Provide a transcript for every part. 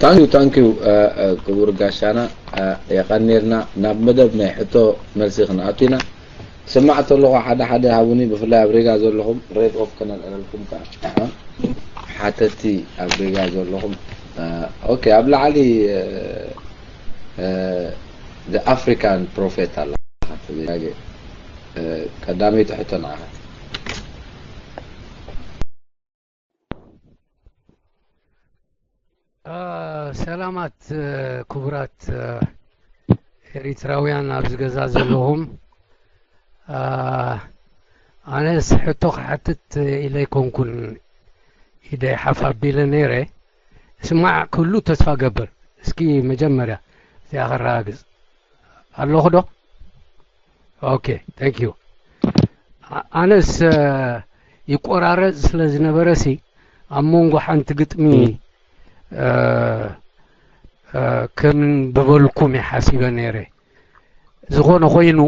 ታንኪዩ ታንኪዩ። ክቡር ጋሻና፣ የቐኔልና። ናብ መደብ ናይ ሕቶ መልሲ ክንኣቱ ኢና። ስማዕ ተለኹ ሓደ ሓደ ሃቡኒ፣ ብፍላይ ኣብ ሪጋ ዘለኹም። ሬድ ኦፍ ከነልዕለልኩም ከዓ ሓተቲ ኣብ ሪጋ ዘለኹም። ኦኬ፣ ኣብ ላዕሊ the African Prophet ኣላ። ቀዳመይቲ ሕቶ ንዓኻ። ሰላማት ክቡራት ኤሪትራውያን ኣብዚ ገዛ ዘለኹም። ኣነስ ሕቶ ክሓትት ኢለ ኣይኮንኩን ኢደይ ሓፍ ኣቢለ ነይረ። ስማዕ ክህሉ ተስፋ ገብር። እስኪ መጀመርያ እዚኣ ከረጋግጽ ኣለኹ ዶ? ኦኬ፣ thank you። ኣነስ ይቆራረጽ ስለ ዝነበረ ሲ ኣብ መንጎ ሓንቲ ግጥሚ ከም በበልኩም እየ ሓሲበ ነይረ። ዝኾነ ኮይኑ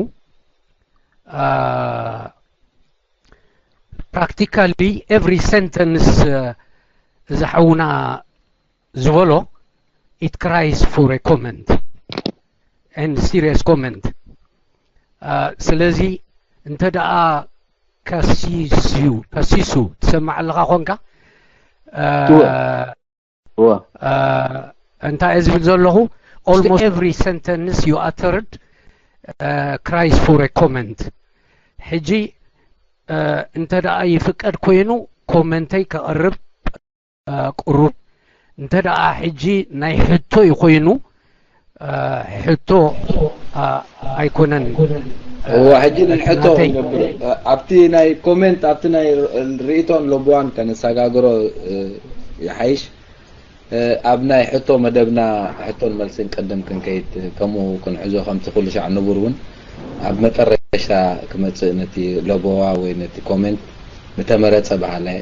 practically every sentence እዚ ሓውና ዝበሎ it cries for a comment and serious comment። ስለዚ እንተ ደኣ ከሲሱ ከሲሱ ትሰማዕ ኣለኻ ኮንካ እንታይ እየ ዝብል ዘለኹ? Almost every sentence you uttered cries for a comment። ሕጂ እንተ ደኣ ይፍቀድ ኮይኑ ኮመንተይ ከቕርብ ቅሩብ። እንተ ደኣ ሕጂ ናይ ሕቶ እዩ ኮይኑ ሕቶ ኣይኮነን። እዋ ሕጂ ናይ ሕቶ ኣብቲ ናይ ኮሜንት ኣብቲ ናይ ርእይቶን ለብዋን ከነሰጋግሮ ይሓይሽ። ኣብ ናይ ሕቶ መደብና ሕቶን መልስን ቅድም ክንከይድ ከምኡ ክንሕዞ ከምቲ ኩሉ ሻዕ ንቡር እውን ኣብ መጠረሽታ ክመጽእ ነቲ ለበዋ ወይ ነቲ ኮሜንት ምተመረጸ በሃላይ።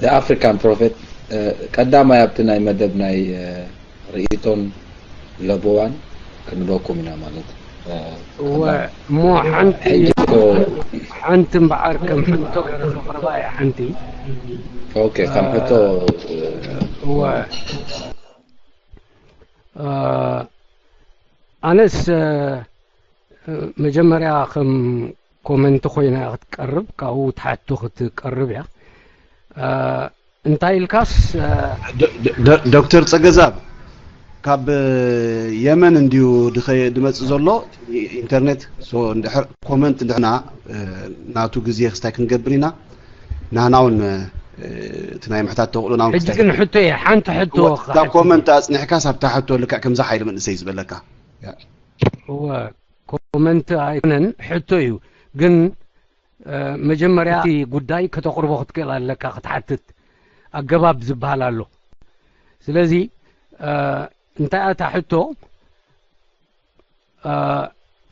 The African Prophet ቀዳማይ ኣብቲ ናይ መደብ ናይ ርእይቶን ለበዋን ክንበኩም ኢና ማለት እሞ ሓንቲ ሓንቲ እምበዓር ከም ሕቶ ገረፈ ቅርባ እያ ሓንቲ ኦኬ ከም ሕቶ እወ ኣነስ መጀመርያ ከም ኮመንት ኮይና ክትቀርብ ካብኡ ትሓቱ ክትቀርብ እያ እንታይ ኢልካስ ዶክተር ጸገዛብ ካብ የመን እንዲዩ ድመጽእ ዘሎ ኢንተርኔት እንድሕር ኮመንት እንድሕና ናቱ ግዜ ክስታይ ክንገብር ኢና ናህና እውን እቲ ናይ ምሕታት ተኽእሎ ናውን ሕጂ ግን ሕቶ እየ ሓንቲ ሕቶ እዛ ኮመንት ኣፅኒሕካ ሳብታ ሕቶ ልክዕ ከምዛ ሓይሊ መንእሰይ ዝበለካ እወ ኮመንት ኣይኮነን ሕቶ እዩ ግን መጀመርያ እቲ ጉዳይ ከተቕርቦ ክትክእል ኣለካ ክትሓትት ኣገባብ ዝበሃል ኣሎ ስለዚ እንታይ ኣታ ሕቶ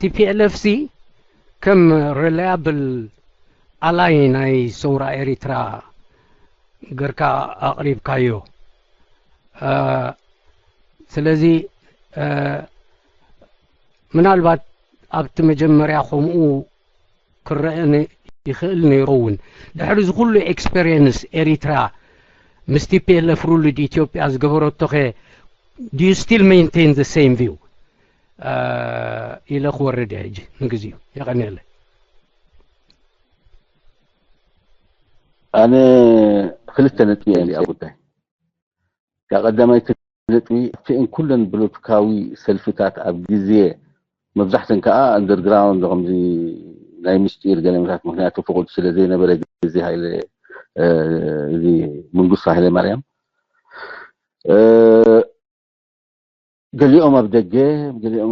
ቲፒኤልኤፍ ሲ ከም ሪላያብል ኣላይ ናይ ሰውራ ኤሪትራ ገርካ ኣቕሪብካዮ ስለዚ ምናልባት ኣብቲ መጀመርያ ከምኡ ክረአ ይኽእል ነይሩ እውን ድሕሪ እዚ ኩሉ ኤክስፔሪየንስ ኤሪትራ ምስ ቲፒኤልኤፍ ሩልድ ኢትዮጵያ ዝገበረቶ ኸ do you still maintain the same view ኢለ ክወርድ እየ ሕጂ ንግዚኡ የቐንየለ ኣነ ክልተ ነጥቢ እየ እዚኣ ጉዳይ እታ ቀዳማይቲ ነጥቢ እተን ኩለን ፖለቲካዊ ሰልፍታት ኣብ ግዜ መብዛሕተን ከዓ ኣንደርግራውንድ ከምዚ ናይ ምስጢር ገለመታት ምክንያቱ ፍቁድ ስለ ዘይነበረ ግዜ ሃይለ እዚ መንግስቱ ሃይለ ማርያም ገሊኦም ኣብ ደገ ገሊኦም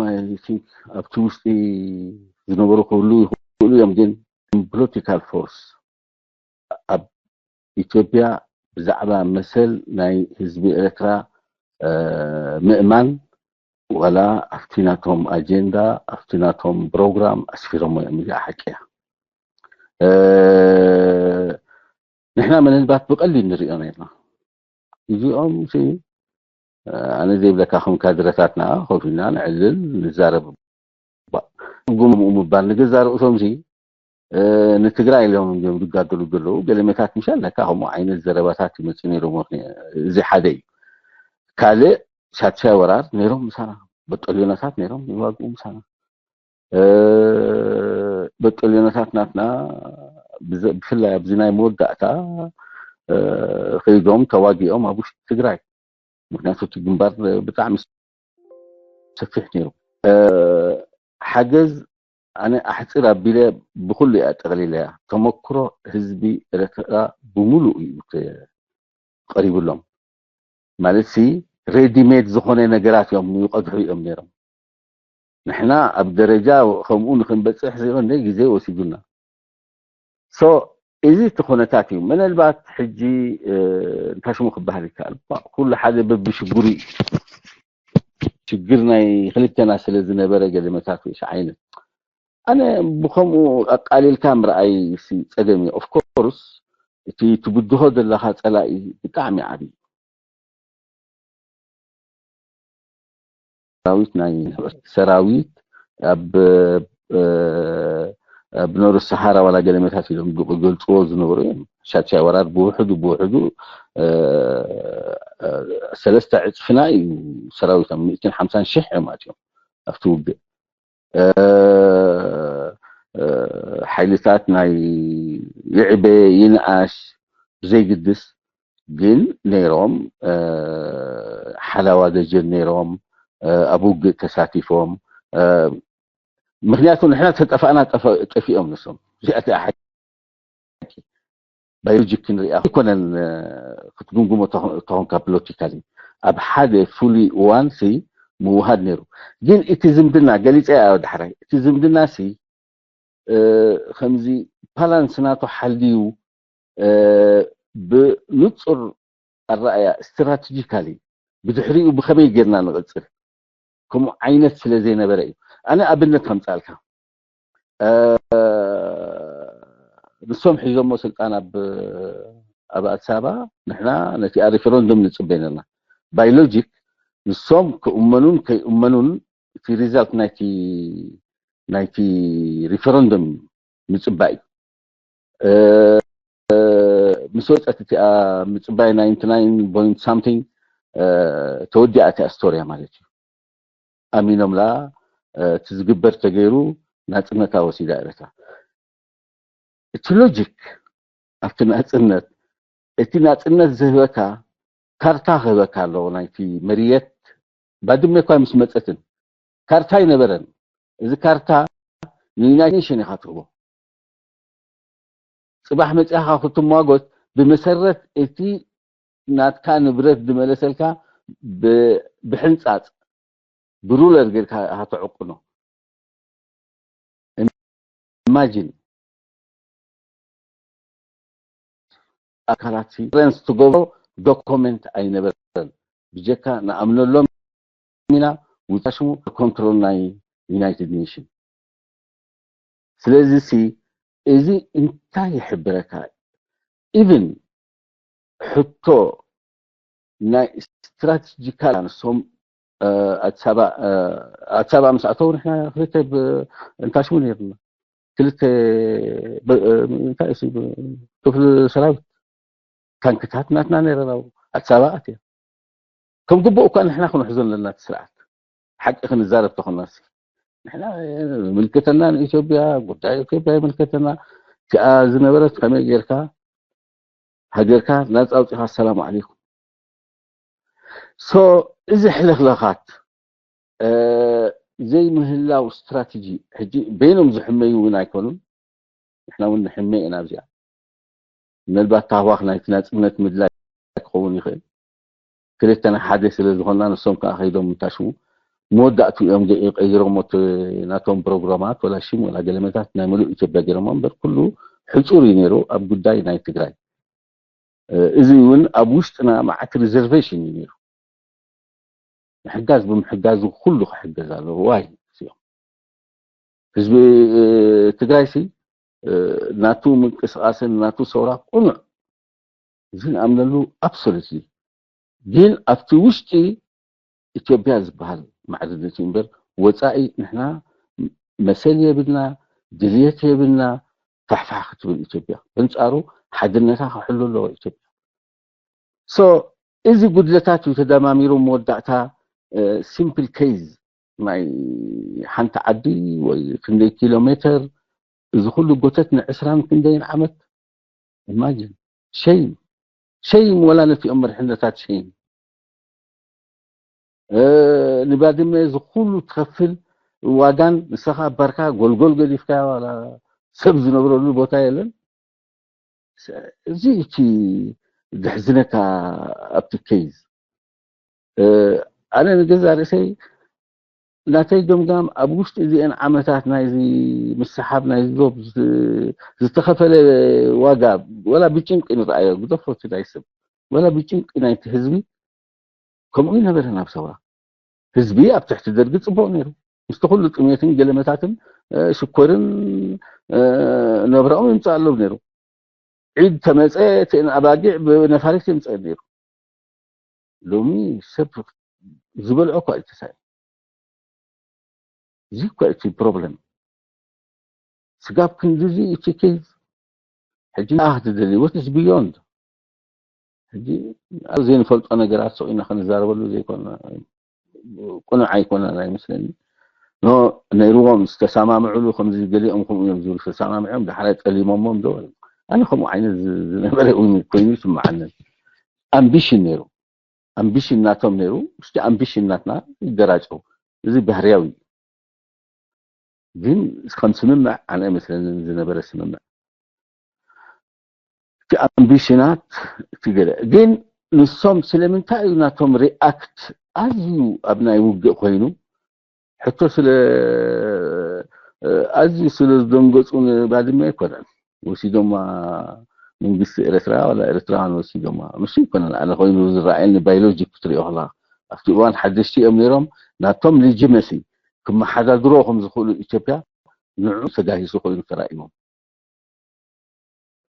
ኣብቲ ውሽጢ ዝነበሩ ክህሉ ይኽእሉ እዮም ግን ፖለቲካል ፎርስ ኣብ ኢትዮጵያ ብዛዕባ መሰል ናይ ህዝቢ ኤርትራ ምእማን ዋላ ኣብቲ ናቶም ኣጀንዳ ኣብቲ ናቶም ፕሮግራም ኣስፊሮሞ እዮም እዚኣ ሓቂ እያ ንሕና ምናልባት ብቐሊል ንሪኦ ነርና እዚኦም ኣነ ዘይብለካ ከም ካድረታትና ኮፍ ኢልና ንዕልል ንዛረብ እባ። ጉምኡ ምባል ንገዛ ርእሶም ሲ ንትግራይ ኢሎም እዮም ዝጋደሉ ዘለዉ። ገለመታት ምሻል ለካ ከምኡ ዓይነት ዘረባታት ይመፅእ ነይሮም። እዚ ሓደ እዩ። ካልእ ሻድሻይ ወራር ነይሮም ምሳና፣ በጠልዮናታት ነይሮም ይዋግኡ ምሳና። በጠልዮናታት ናትና ብፍላይ ኣብዚ ናይ መወዳእታ ከይዶም ተዋጊኦም ኣብ ውሽጢ ትግራይ። ምክንያቱ እቲ ግንባር ብጣዕሚ ሰፊሕ ነይሩ። ሓገዝ ኣነ ኣሕፅር ኣቢለ ብኩሉ እያ ጠቕሊለያ። ተመክሮ ህዝቢ ኤረትራ ብምሉእ እዩ ቀሪብሎም። ማለት ሲ ሬዲሜድ ዝኾነ ነገራት እዮም ይቐድሑ እዮም ነይሮም። ንሕና ኣብ ደረጃ ከምኡ ንክንበፅሕ ዘይኮነ ግዜ ወሲዱና። ሶ እዚ እቲ ኩነታት እዩ። ምናልባት ሕጂ እንታይ ሽሙ ክበሃል ይከኣል? ኩሉ ሓደ በብሽግሩ እዩ። ሽግር ናይ ክልተና ስለ ዝነበረ ገለመታት ወይ ዓይነት ኣነ ብከምኡ ኣቃሊልካ ምርኣይ ሲ ፀገም እዩ። ኦፍኮርስ እቲ ትብድሆ ዘለካ ፀላኢ ብጣዕሚ ዓብዪ ሰራዊት ናይ ሰራዊት ኣብ ኣብ ኖር ሰሃራ ዋላ ገለመታት ኢሎም ዝገልፅዎ ዝነበሩ እዮም። ሻድሻይ ወራር ብውሕዱ ብውሕዱ ሰለስተ ዕፅፍና እዩ ሰራዊቶም ሚእትን ሓምሳን ሽሕ እዮም ኣትዮም ኣብቲ ውግእ። ሓይልታት ናይ ይዕበ ይንኣስ ብዘይግድስ ግን ነይሮም ሓላዋ ደጀን ነይሮም ኣብ ውግእ ተሳቲፎም። ምክንያቱ ንሕና ተጠፋእና ጠፊኦም ንሶም። እዚኣቲ ሓቂ ባዮሎጂክ ክንሪኣ ኣይኮነን። ክትግምግሞ ተኾንካ ፖለቲካሊ ኣብ ሓደ ፍሉይ እዋን ሲ ምውሃድ ነይሩ። ግን እቲ ዝምድና ገሊፀ ያ ዳሕራይ እቲ ዝምድና ሲ ከምዚ ባላንስ ናቱ ሓልዩ ብንፁር ኣረኣያ ስትራቴጂካሊ ብድሕሪኡ ብከመይ ጌርና ንቕፅል ከምኡ ዓይነት ስለ ዘይነበረ እዩ። ኣነ ኣብነት ከምፃልካ ንሶም ሒዞሞ ስልጣን ኣብ ኣብ ኣዲስ ኣበባ ንሕና ነቲ ሪፈረንዱም ንፅበ ነርና። ባይ ሎጂክ ንሶም ክእመኑን ከይእመኑን እቲ ሪዛልት ናይቲ ናይቲ ሪፈረንዱም ምፅባይ እዩ። ምስ ወፀት እቲኣ ምፅባይ ናይንቲ ናይን ፖይንት ሳምቲንግ ተወዲኣ እቲኣ ስቶርያ ማለት እዩ። ኣሚኖምላ እቲ ዝግበር ተገይሩ ናፅነታ ወሲዳ ኤረትራ። እቲ ሎጂክ ኣብቲ ናፅነት እቲ ናፅነት ዝህበካ ካርታ ክህበካ ኣለዎ ናይቲ መርየት። ባድመ እኳ ምስ መፀትን ካርታ ኣይነበረን። እዚ ካርታ ንዩናይትድ ኔሽን ኢኻ ትህቦ። ፅባሕ መፅኻ ክትሟጎት ብመሰረት እቲ ናትካ ንብረት ዝመለሰልካ ብሕንፃፅ ብሩለር ጌርካ ኢኻ ተዕቁኖ። ኢማጂን ኣካላት ሲ ረንስ ትገብሮ ዶኮመንት ኣይነበረን። ብጀካ ንኣምነሎም ኢና ውታሽሙ ኮንትሮል ናይ ዩናይትድ ኔሽን። ስለዚ ሲ እዚ እንታይ ይሕብረካ? ኢቭን ሕቶ ናይ ስትራቴጂካል ኣንሶም ኣዲስ ኣበባ ኣዲስ ኣበባ ምስ ኣተው ንሕና ክልተ እንታሽሙ ነርና ክልተ እንታይ ክፍሊ ሰራዊት ታንክታት ናትና ነረን ኣብ ኣዲስ ኣበባ ኣትያ ከም ግቡእ እኳ ንሕና ክንሕዞ ኣለና እቲ ስርዓት ሓቂ ክንዛረብ ተኾና ንሕና ምልክተና ንኢትዮጵያ ጉዳይ ኢትዮጵያ ይምልከተና እቲኣ ዝነበረት ከመይ ጌርካ ሃገርካ ናፃ ኣውፂኻ ኣሰላሙ ዓለይኩም ሶ እዚ ሕልኽለኻት ዘይምህላው ስትራቴጂ ሕጂ በይኖም ዝሕመዩ እውን ኣይኮኑን ንሕና እውን ንሕመ ኢና ኣብዚኣ ምናልባት ታህዋኽ ናይቲ ናፅነት ምድላይ ክኸውን ይኽእል ክልተና ሓደ ስለ ዝኾንና ንሶም ከዓ ከይዶም እንታሽሙ መወዳእቱ እዮም ቀይሮሞ ናቶም ፕሮግራማት ወላ ሽም ወላ ገለመታት ናይ ምሉእ ኢትዮጵያ ገይሮሞ እምበር ኩሉ ሕፁር እዩ ነይሩ ኣብ ጉዳይ ናይ ትግራይ እዚ እውን ኣብ ውሽጥና መዓት ሪዘርቬሽን እዩ ነይሩ ምሕጋዝ ብምሕጋዙ ኩሉ ክሕገዝ ኣለዎ ዋይ ህዝቢ ትግራይ ሲ ናቱ ምንቅስቃስን ናቱ ሰውራ ቁኑዕ እዚ ንኣምነሉ ኣብሶሉትሊ ግን ኣብቲ ውሽጢ ኢትዮጵያ ዝበሃል ማዕርነት እዩ እምበር ወፃኢ ንሕና መሰል የብልና ድልየት የብልና ፋሕፋሕ ክትብል ኢትዮጵያ። በንጻሩ ሓድነታ ክሕሉ ኣለዎ ኢትዮጵያ። So እዚ ጉድለታት እዩ ተደማሚሩ መወዳእታ ሲምፕል ኬዝ ናይ ሓንቲ ዓዲ ወይ ክንደይ ኪሎ ሜትር፣ እዚ ኩሉ ጎተት ንዕስራን ክንደይን ዓመት። ኢማጂን። ሸይም፣ ሸይም ወላ ነቲኦም መሪሕነታት ሸይም። ንባድመ እዚ ኩሉ ትኸፍል ዋጋን ንስኻ ባርካ ጎልጎል ገዲፍካ ዋላ ሰብ ዝነብረሉ ቦታ የለን። እዚ እቲ ዘሕዝነካ ኣብቲ ኬዝ። ኣነ ንገዛ ርእሰይ ናተይ ገምጋም ኣብ ውሽጢ እዚአን ዓመታት ናይዚ ምስሓብ ናይ ዶብ ዝተኸፈለ ዋጋ ወላ ብጭንቂ ንረኣዮ ግደፎ እቲ ናይ ሰብ ወላ ብጭንቂ ናይቲ ህዝቢ ከምኡ ይነበረ ናብ ሰውራ ህዝቢ ኣብ ትሕቲ ደርጊ ፅቡቅ ነይሩ ምስቲ ኩሉ ጥሜትን ገለመታትን ሽኮርን ነብራኦም ይምፅእ ኣለዉ ነይሩ ዒድ ተመፀ እተን ኣባጊዕ ብነፋሪት ይምፀእ ነይሩ ሎሚ ሰብ ዝበልዖ እኳ እዩ ተሳኢ እዚ እኳ እቲ ፕሮብለም ስጋብ ክንድዚ እቲ ኬዝ ሕጂ ንኣ ክትደሊ what is beyond ሕጂ ኣብ ዘይንፈልጦ ነገራት ስቕ ኢና ክንዛረበሉ ዘይኮና ቅኑዕ ኣይኮነን ኣይመስለኒ ኖ ነይርዎም ዝተሰማምዕሉ ከምዚ ገሊኦም ከምኡ እዮም ዝብሉ ዝተሰማምዖም ዳሕራይ ጠሊሞሞም ዶ ኣነ ከምኡ ዓይነት ዝነበረ ኮይኑ ይስምዓንን ኣምቢሽን ነይሩ ኣምቢሽን ናቶም ነይሩ ምስቲ ኣምቢሽን ናትና ይገራጨው እዚ ባህርያዊ እዩ ግን ከም ስምምዕ ኣነ ኣይመስለንን ዝነበረ ስምምዕ እቲ ኣምቢሽናት እቲ ገለ ግን ንሶም ስለምንታይ እዩ ናቶም ሪኣክት ኣዝዩ ኣብ ናይ ውግእ ኮይኑ ሕቶ ስለ ኣዝዩ ስለ ዝደንገፁ ንባድመ ኣይኮነን ወሲዶማ መንግስቲ ኤርትራ ወላ ኤርትራውያን ወሲዶማ ምሽ ይኮነን ኣነ ኮይኑ ዝረኣየኒ ባዮሎጂ ክትሪኦ ከላ ኣብቲ እዋን ሓደሽቲ እዮም ነይሮም ናቶም ሊጂመሲ ክመሓዳድሮ ከም ዝኽእሉ ኢትዮጵያ ንዑ ተጋሂሱ ኮይኑ ተራእይዎም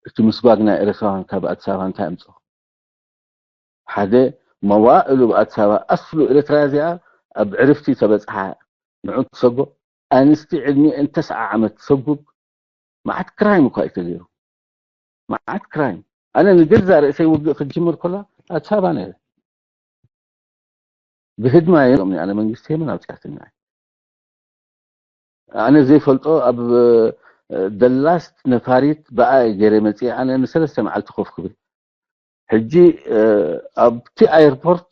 እቲ ምስጓግ ናይ ኤርትራውያን ካብ ኣዲስ ኣበባ እንታይ ኣምፅኦ ሓደ መዋእሉ ብኣዲስ ኣበባ ኣስሉ ኤርትራ እዚኣ ኣብ ዕርፍቲ ተበፅሓ ንዑ ትሰጎ ኣንስቲ ዕድሚአን ተስዓ ዓመት ትሰጉግ መዓት ክራይም እኳ እዩ ተገይሩ መዓት ክራይም ኣነ ንገዛ ርእሰይ ውግእ ክትጅምር ኮላ ኣዲስ ኣበባ ነይረ ብህድማ የሎምኒ ኣነ መንግስቲ የመን ኣውፅኣትኒ ኣነ ዘይፈልጦ ኣብ ደላስት ነፋሪት ብኣ ገይረ መፅእ ኣነ ንሰለስተ መዓልቲ ኮፍ ክብል ሕጂ ኣብቲ ኣየርፖርት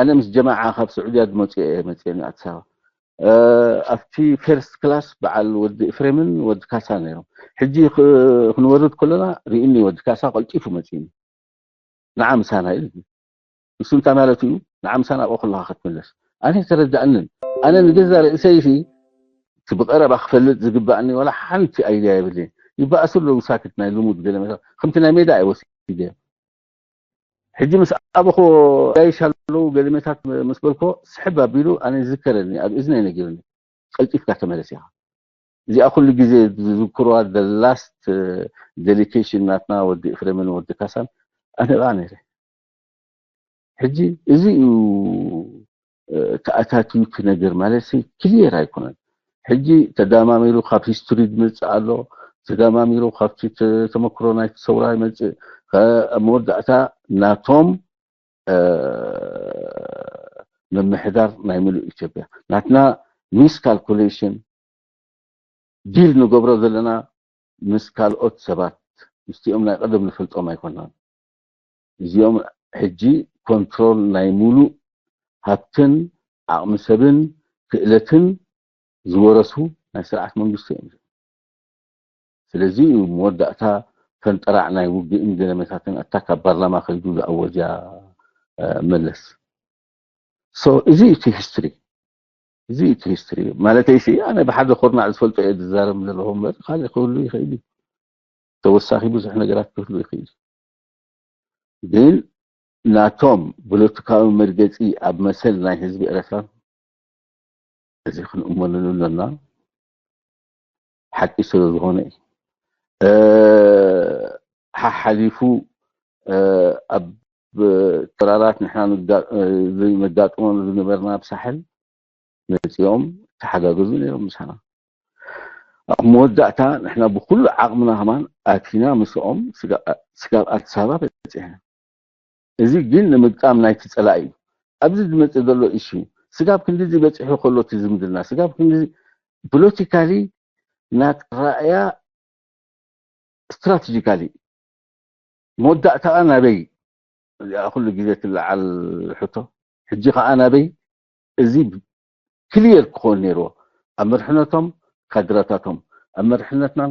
ኣነ ምስ ጀማዓ ካብ ስዑድያ ዝመፅኡ እየ መፅእኒ ኣዲስ ኣበባ ኣብቲ ፈርስት ክላስ በዓል ወዲ እፍሬምን ወዲ ካሳ ነይሮም ሕጂ ክንወርድ ከለና ርእኒ ወዲ ካሳ ቀልጢፉ መፅእኒ ንዓ ምሳና ኢሉ ንሱ እንታይ ማለት እዩ ንዓ ምሳና ኣብኡ ከለካ ክትምለስ ኣነ ተረዳእንን ኣነ ንገዛ ርእሰይ ሲ እቲ ብቀረባ ክፈልጥ ዝግባእኒ ዋላ ሓንቲ ኣይድያ የብለይ ይበኣሱ ኣለዉ ሳክት ናይ ልሙድ ገለ መለ ከምቲ ናይ ሜዳ እየ ወሲደ ሕጂ ምስ ኣበኮ ጋይሽ ኣለዉ ገለመታት ምስ በልኮ ስሕብ ኣቢሉ ኣነ ይዝከረኒ ኣብ እዝነይ ነጊሩኒ ቀልጢፍካ ተመለስ ኢኻ እዚኣ ኩሉ ግዜ ዝዝክርዋ the last dedication ናትና ወዲ እፍሬምን ወዲ ካሳን ኣነ ብኣ ነይረ ሕጂ እዚ እዩ ተኣታትዩ እቲ ነገር ማለት ሲ ክሊየር ኣይኮነን ሕጂ ተዳማሚሩ ካብ ሂስትሪ ዝመፅእ ኣሎ ተዳማሚሩ ካብቲ ተመክሮ ናይ ሰውራ ይመፅእ ኣብ መወዳእታ ናቶም ምምሕዳር ናይ ምሉእ ኢትዮጵያ ናትና ሚስ ካልኩሌሽን ዲል ንገብሮ ዘለና ምስ ካልኦት ሰባት ምስቲኦም ናይ ቀደም ንፈልጦም ኣይኮናን እዚኦም ሕጂ ኮንትሮል ናይ ሙሉእ ሃብትን ዓቕሚ ሰብን ክእለትን ዝወረሱ ናይ ስርዓት መንግስቲ እዮም ስለዚ እዩ መወዳእታ ፈንጠራዕ ናይ ውግእን ገለመታትን ኣታ ካብ ፓርላማ ከይዱ ዝኣወጃ መለስ እዚ እቲ ሂስትሪ እዚ እቲ ሂስትሪ ማለተይ ሲ ኣነ ብሓደ ኮርናዕ ዝፈልጦ እየ ዝዛረብ ዘለኹ እምበር ካልእ ክህሉ ይኽእል እዩ ተወሳኺ ብዙሕ ነገራት ክህሉ ይኽእል ግን ናቶም ፖለቲካዊ መርገፂ ኣብ መሰል ናይ ህዝቢ ኤረትራ እዚ ክንእመነሉ ኣለና ሓቂ ስለ ዝኾነ እዩ ሓሓሊፉ ኣብ ተራራት ንሕና ነጋጥሞም ዝነበርና ኣብ ሳሕል መፂኦም ተሓጋገዙ ነይሮም ምሳና ኣብ መወዳእታ ንሕና ብኩሉ ዓቕምና ከማን ኣቲና ምስኦም ስጋ- ስጋብ ኣዲስ ኣበባ በፂሕና። እዚ ግን ንምግጣም ናይቲ ፀላኢ እዩ። ኣብዚ ዝመፅእ ዘሎ ኢሹ ስጋብ ክንዲዚ በፂሑ ከሎ እቲ ዝምድና ስጋብ ክንዲዚ ፖለቲካሊ ናት ራእያ ስትራቴጂካሊ መወዳእታኣ ናበይ እዚኣ ኩሉ ግዜ ትለዓል ሕቶ ሕጂ ከዓ ናበይ እዚ ክሊየር ክኾን ነይርዎ ኣብ መርሕነቶም ካድረታቶም ኣብ መርሕነትናን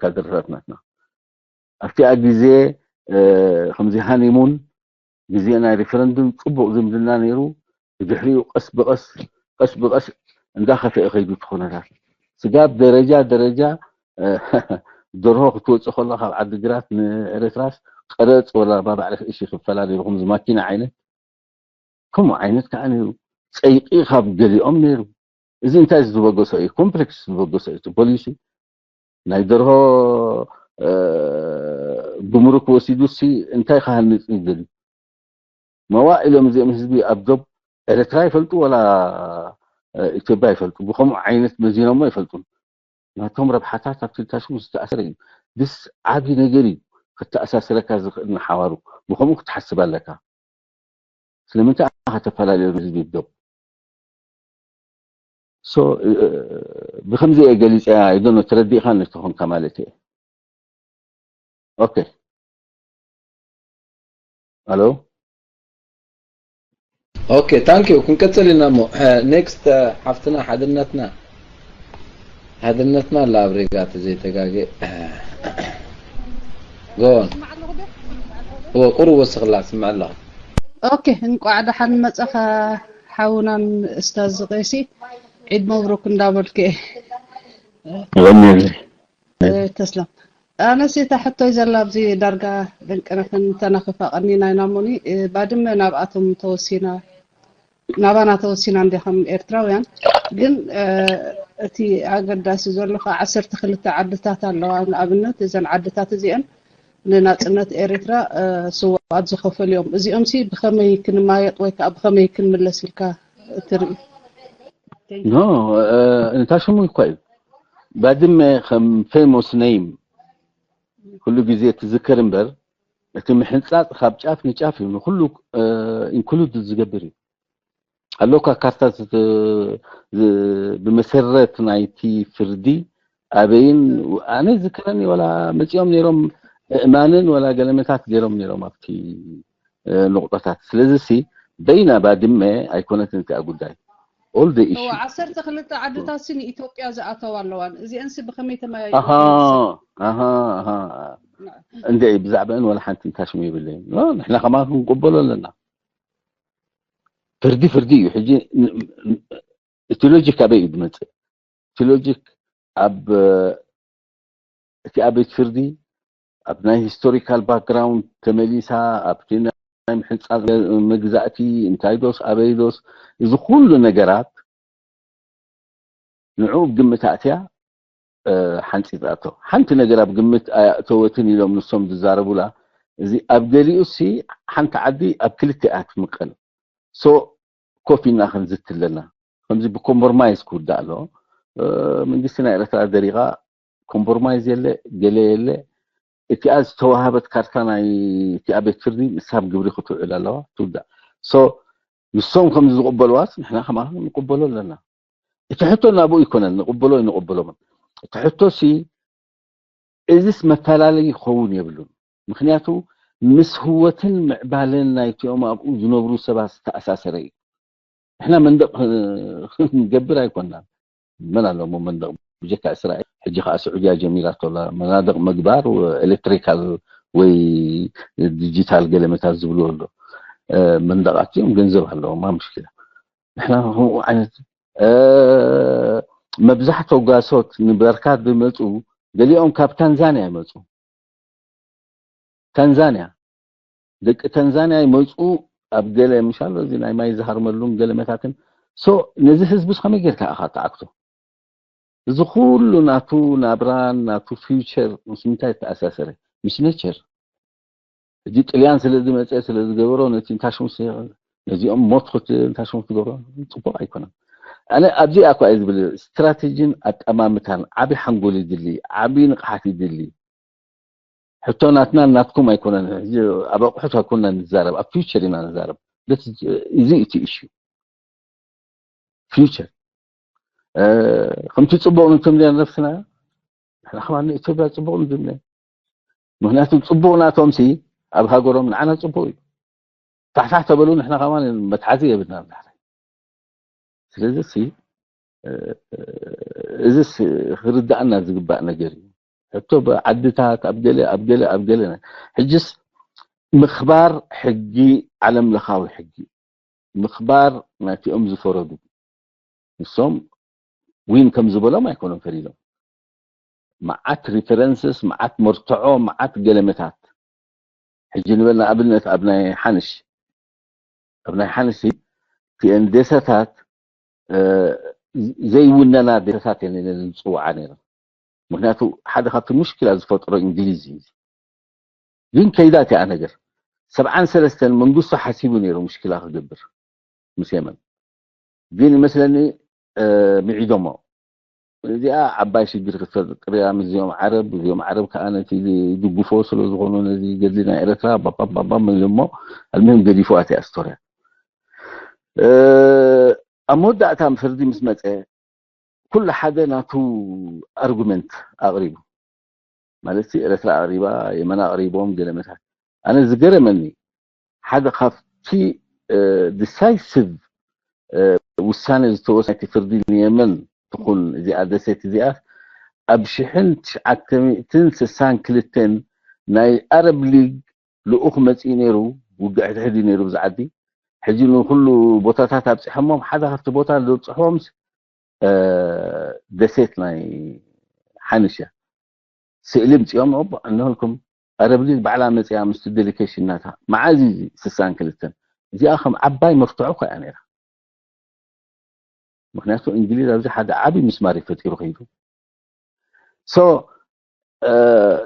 ካድረታትናትና ኣብቲኣ ግዜ ከምዚ ሃኒሙን ግዜ ናይ ሪፈረንዱም ፅቡቅ ዝምድና ነይሩ ብድሕሪኡ ቀስ ብቀስ ቀስ ብቀስ እንዳኸፍአ ከይዱ እቲ ኩነታት ስጋብ ደረጃ ደረጃ ደርሆ ክትወፅእ ከሎ ካብ ዓዲግራት ንኤረትራስ ቀረፅ ወላ ባባዕሪ ክእሽ ይክፈላ ነይሩ ከምዚ ማኪና ዓይነት ከምኡ ዓይነት ከዓ ነይሩ ፀይቂ ካብ ገሊኦም ነይሩ እዚ እንታይ ዝበገሶ እዩ ኮምፕሌክስ ዝበገሶ እዩ ፖሊሲ ናይ ደርሆ ጉምሩክ ወሲዱ ሲ እንታይ ክሃንፅ ይደልዩ መዋእሎም እዚኦም ህዝቢ ኣብ ዶብ ኤረትራ ይፈልጡ ወላ ኢትዮጵያ ይፈልጡ ብከምኡ ዓይነት መዚኖሞ ይፈልጡ ናቶም ረብሓታት ኣብቲ ታሽሙ ዝተኣሰረ እዩ ድስ ዓቢ ነገር እዩ ክተኣሳስረካ ዝኽእል ንሓዋሩ ብከምኡ ክትሓስብ ኣለካ ስለምንታይ ኣኻ ተፈላለዩ ህዝቢ ዶብ so ብከምዚ እየ ገሊፀ ኣይዶኖ ተረዲእካ ንትኾንካ ማለት እየ okay hello okay thank you ክንቀፅል ኢና እሞ next ሓፍትና ሓድነትና ሓድነትና ኣላ ኣብ ሬጋ ተዘይተጋገ ጎን እወ ቁሩብ ወስኽላ ስምዐ ኣለኹ okay እንቋዕ ደሓን መፀኻ ሓውናን እስታዝ ዝቀይሲ ዒድ መብሩክ እንዳበልኩ እወ ተስለም ኣነስ እታ ሕቶይ ዘላ ኣብዚ ዳርጋ ደንቀነፈን ተናኺፋ ቀኒና ኢና እሞኒ ባድመ ናብኣቶም ተወሲና ናባና ተወሲና እንዲያ ከም ኤርትራውያን ግን እቲ ኣገዳሲ ዘሎ ከዓ ዓሰርተ ክልተ ዓድታት ኣለዋ ንኣብነት እዘን ዓድታት እዚአን ንናፅነት ኤርትራ ስዋኣት ዝኸፈሉ እዮም እዚኦም ሲ ብኸመይ ክንማየጥ ወይ ከዓ ብኸመይ ክንምለስ ኢልካ ትርኢ no እንታይ ሽሙ እኳ እዩ ባድመ ከም famous name ኩሉ ግዜ ትዝከር እምበር እቲ ምሕንፃፅ ካብ ጫፍ ንጫፍ እዩ ንኩሉ include ዝገብር እዩ ኣሎካ ካርታ ብመሰረት ናይቲ ፍርዲ ኣበይን ኣነ ዝከረኒ ወላ መፂኦም ነይሮም እእማንን ወላ ገለመታት ገይሮም ነይሮም ኣብቲ ንቁጣታት ስለዚ ሲ በይና ባድመ ኣይኮነትን እቲኣ ጉዳይ all the issue ዓሰርተ ክልተ ዓድታት ሲ ንኢትዮጵያ ዝኣተዋ ኣለዋን እዚአን ሲ ብከመይ ተመያዩ እንደ ብዛዕባን ወላ ሓንቲ እንታሽሙ ይብለይ ንሕና ከማ ክንቅበሎ ኣለና ፍርዲ ፍርዲ እዩ ሕጂ እቲ ሎጂክ ኣበይ እዩ ዝመፅእ እቲ ሎጂክ ኣብ እቲ ኣቤት ፍርዲ ኣብ ናይ ሂስቶሪካል ባክግራውንድ ተመሊሳ ኣብቲ ናይ ምሕንፃፅ መግዛእቲ እንታይ ዶስ ኣበይ ዶስ እዚ ኩሉ ነገራት ንዕኡ ግምት ኣእትያ ሓንፂፃቶ ሓንቲ ነገር ኣብ ግምት ኣያእተወትን ኢሎም ንሶም ዝዛረቡላ እዚ ኣብ ገሊኡ ሲ ሓንቲ ዓዲ ኣብ ክልተ እያ ትምቀል so ኮፍ ኢልና ክንዝቲ ኣለና ከምዚ ብኮምፕሮማይዝ ክውዳእ ኣለዎ መንግስቲ ናይ ኤረትራ ደሪቃ ኮምፕሮማይዝ የለ ገለ የለ እቲኣ ዝተዋሃበት ካርታ ናይ እቲኣ ቤት ፍርዲ ንሳ ኣብ ግብሪ ክትውዕል ኣለዋ ትውዳእ so ንሶም ከም ዝቕበልዋስ ንሕና ከማ ንቕበሎ ኣለና እቲ ሕቶ ናብኡ ይኮነን ንቕበሎ ይንቕበሎምን እቲ ሕቶ ሲ እዚስ መፈላለይ ይኸውን የብሉን ምክንያቱ ምስ ህወትን ምዕባለን ናይቲኦም ኣብኡ ዝነብሩ ሰባት ዝተኣሳሰረ እዩ ንሕና መንደቕ ክንገብር ኣይኮናን መን ኣለሞ መንደቕ ብጀካ እስራኤል ሕጂ ከዓ ስዑድያ ጀሚራቶ ኣላ መናድቕ ምግባር ኤሌክትሪካል ወይ ዲጂታል ገለመታት ዝብሉ ኣሎ መንደቓት እዮም ገንዘብ ኣለዎም ማ ምሽኪላ ንሕና ከምኡ ዓይነት መብዛሕትኦ ጓሶት ንበርካት ዝመፁ ገሊኦም ካብ ታንዛንያ ይመፁ ታንዛንያ ደቂ ታንዛንያ ይመፁ ኣብ ገለ ምሻሎ እዚ ናይ ማይ ዝሃርመሉን ገለመታትን so ነዚ ህዝቢ ከመይ ጌርካ ኢኻ ተዓክቶ እዚ ኩሉ ናቱ ናብራን ናቱ ፊውቸር ምስ ምንታይ ተኣሳሰረ ምስ ኔቸር ሕጂ ጥልያን ስለ ዝመፀ ስለ ዝገበሮ ነቲ እንታሽሙስ ነዚኦም ሞት ክት እንታሽሙስ ትገብሮ ፅቡቅ ኣይኮነን ኣነ ኣብዚኣ እኳ እየ ዝብል። ስትራቴጂን ኣጠማምታን ዓቢ ሓንጎል ይድሊ፣ ዓቢ ንቕሓት ይድሊ። ሕቶ ናትና ናትኩም ኣይኮነን። ሕጂ ኣብ ኣቑሑት ኣይኮንና ንዛረብ፣ ኣብ ፊውቸር ኢና ንዛረብ። እዚ እቲ ኢሹ። ፊውቸር ከምቲ ጽቡቕ ንትምልያ ነብስና፣ ንሕና ከማን ንኢትዮጵያ ጽቡቕ ንትምልያ። ምክንያቱ ጽቡቕ ናቶም ሲ ኣብ ሃገሮም ንዓና ጽቡቕ እዩ። ታሕታሕ ተበሉ ንሕና ከማን መትሓዚ የብልና ዳሕራይ። ስለዚ ሲ እዚ ክርዳእና ዝግባእ ነገር እዩ። ሕቶ ብዓድታት ኣብ ገለ ኣብ ገለ ኣብ ገለ ሕጅስ ምኽባር ሕጊ ዓለም ለኻዊ ሕጊ ምኽባር ናቲኦም ዝፈረዱ ንሶም ዊን ከም ዝበሎም ኣይኮኖም ፈሪዶም። መዓት ሪፈረንስስ፣ መዓት መርትዖ፣ መዓት ገለመታት። ሕጂ ንበል ንኣብነት ኣብ ናይ ሓንሽ ኣብ ናይ ሓንሽ ቲኤን ደሰታት ዘይውነና ደሰታት እየን ዝፅውዓ ነይረን። ምክንያቱ ሓደ ካብቲ ሙሽኪላ ዝፈጥሮ እንግሊዝ እዩ። ግን ከይዳ እቲኣ ነገር ሰብዓን ሰለስተን መንግስቱ ሓሲቡ ነይሩ ሙሽኪላ ክገብር ምስ የመን። ግን ይመስለኒ ምዒዶሞ። እዚኣ ዓባይ ሽግር ክትፈጥር እያ ምስዚኦም ዓረብ። እዚኦም ዓረብ ከዓ ነቲ ዝድግፎ ስለዝኾኑ ነዚ ገድሊ ናይ ኤረትራ ባባባባ ኢሎሞ ኣልምህም ገዲፎ ኣትያ ስቶርያ። ኣብ መወዳእታ ፍርዲ ምስ መፀ ኩሉ ሓደ ናቱ ኣርጉመንት ኣቕሪቡ። ማለት ኤረትራ ኣቕሪባ፣ የመን ኣቕሪቦም ገለመታት። ኣነ ዝገረመኒ ሓደ ካብቲ ዲሳይሲቭ ውሳነ ዝተወሰነ እቲ ፍርዲ ንየመን ትኹን እዚኣ ደሴት እዚኣ ኣብ ሽሕን ትሽዓተ ሚእትን ስሳን ክልተን ናይ ኣረብ ሊግ ልኡኽ መፂኡ ነይሩ። ውግዕ ሕድሕድ እዩ ነይሩ ብዚ ዓዲ። ሕጂ ንኩሉ ቦታታት ኣብፂሖሞም ሓደ ካብቲ ቦታ ዘብፅሕዎም ደሴት ናይ ሓንሽ እያ። ስእሊ ምፅኦም እቦ እንሆልኩም ኣረብ ሊግ ባዕላ መፅያ ምስቲ ዴሊኬሽን ናታ። መዓዝ እዩ ስሳን ክልተን? እዚኣ ከም ዓባይ መፍትሖ እኮ እያ ነይራ። ምክንያቱ እንግሊዝ ኣብዚ ሓደ ዓብይ ምስማር እዩ ፈጢሩ ከይዱ። ሶ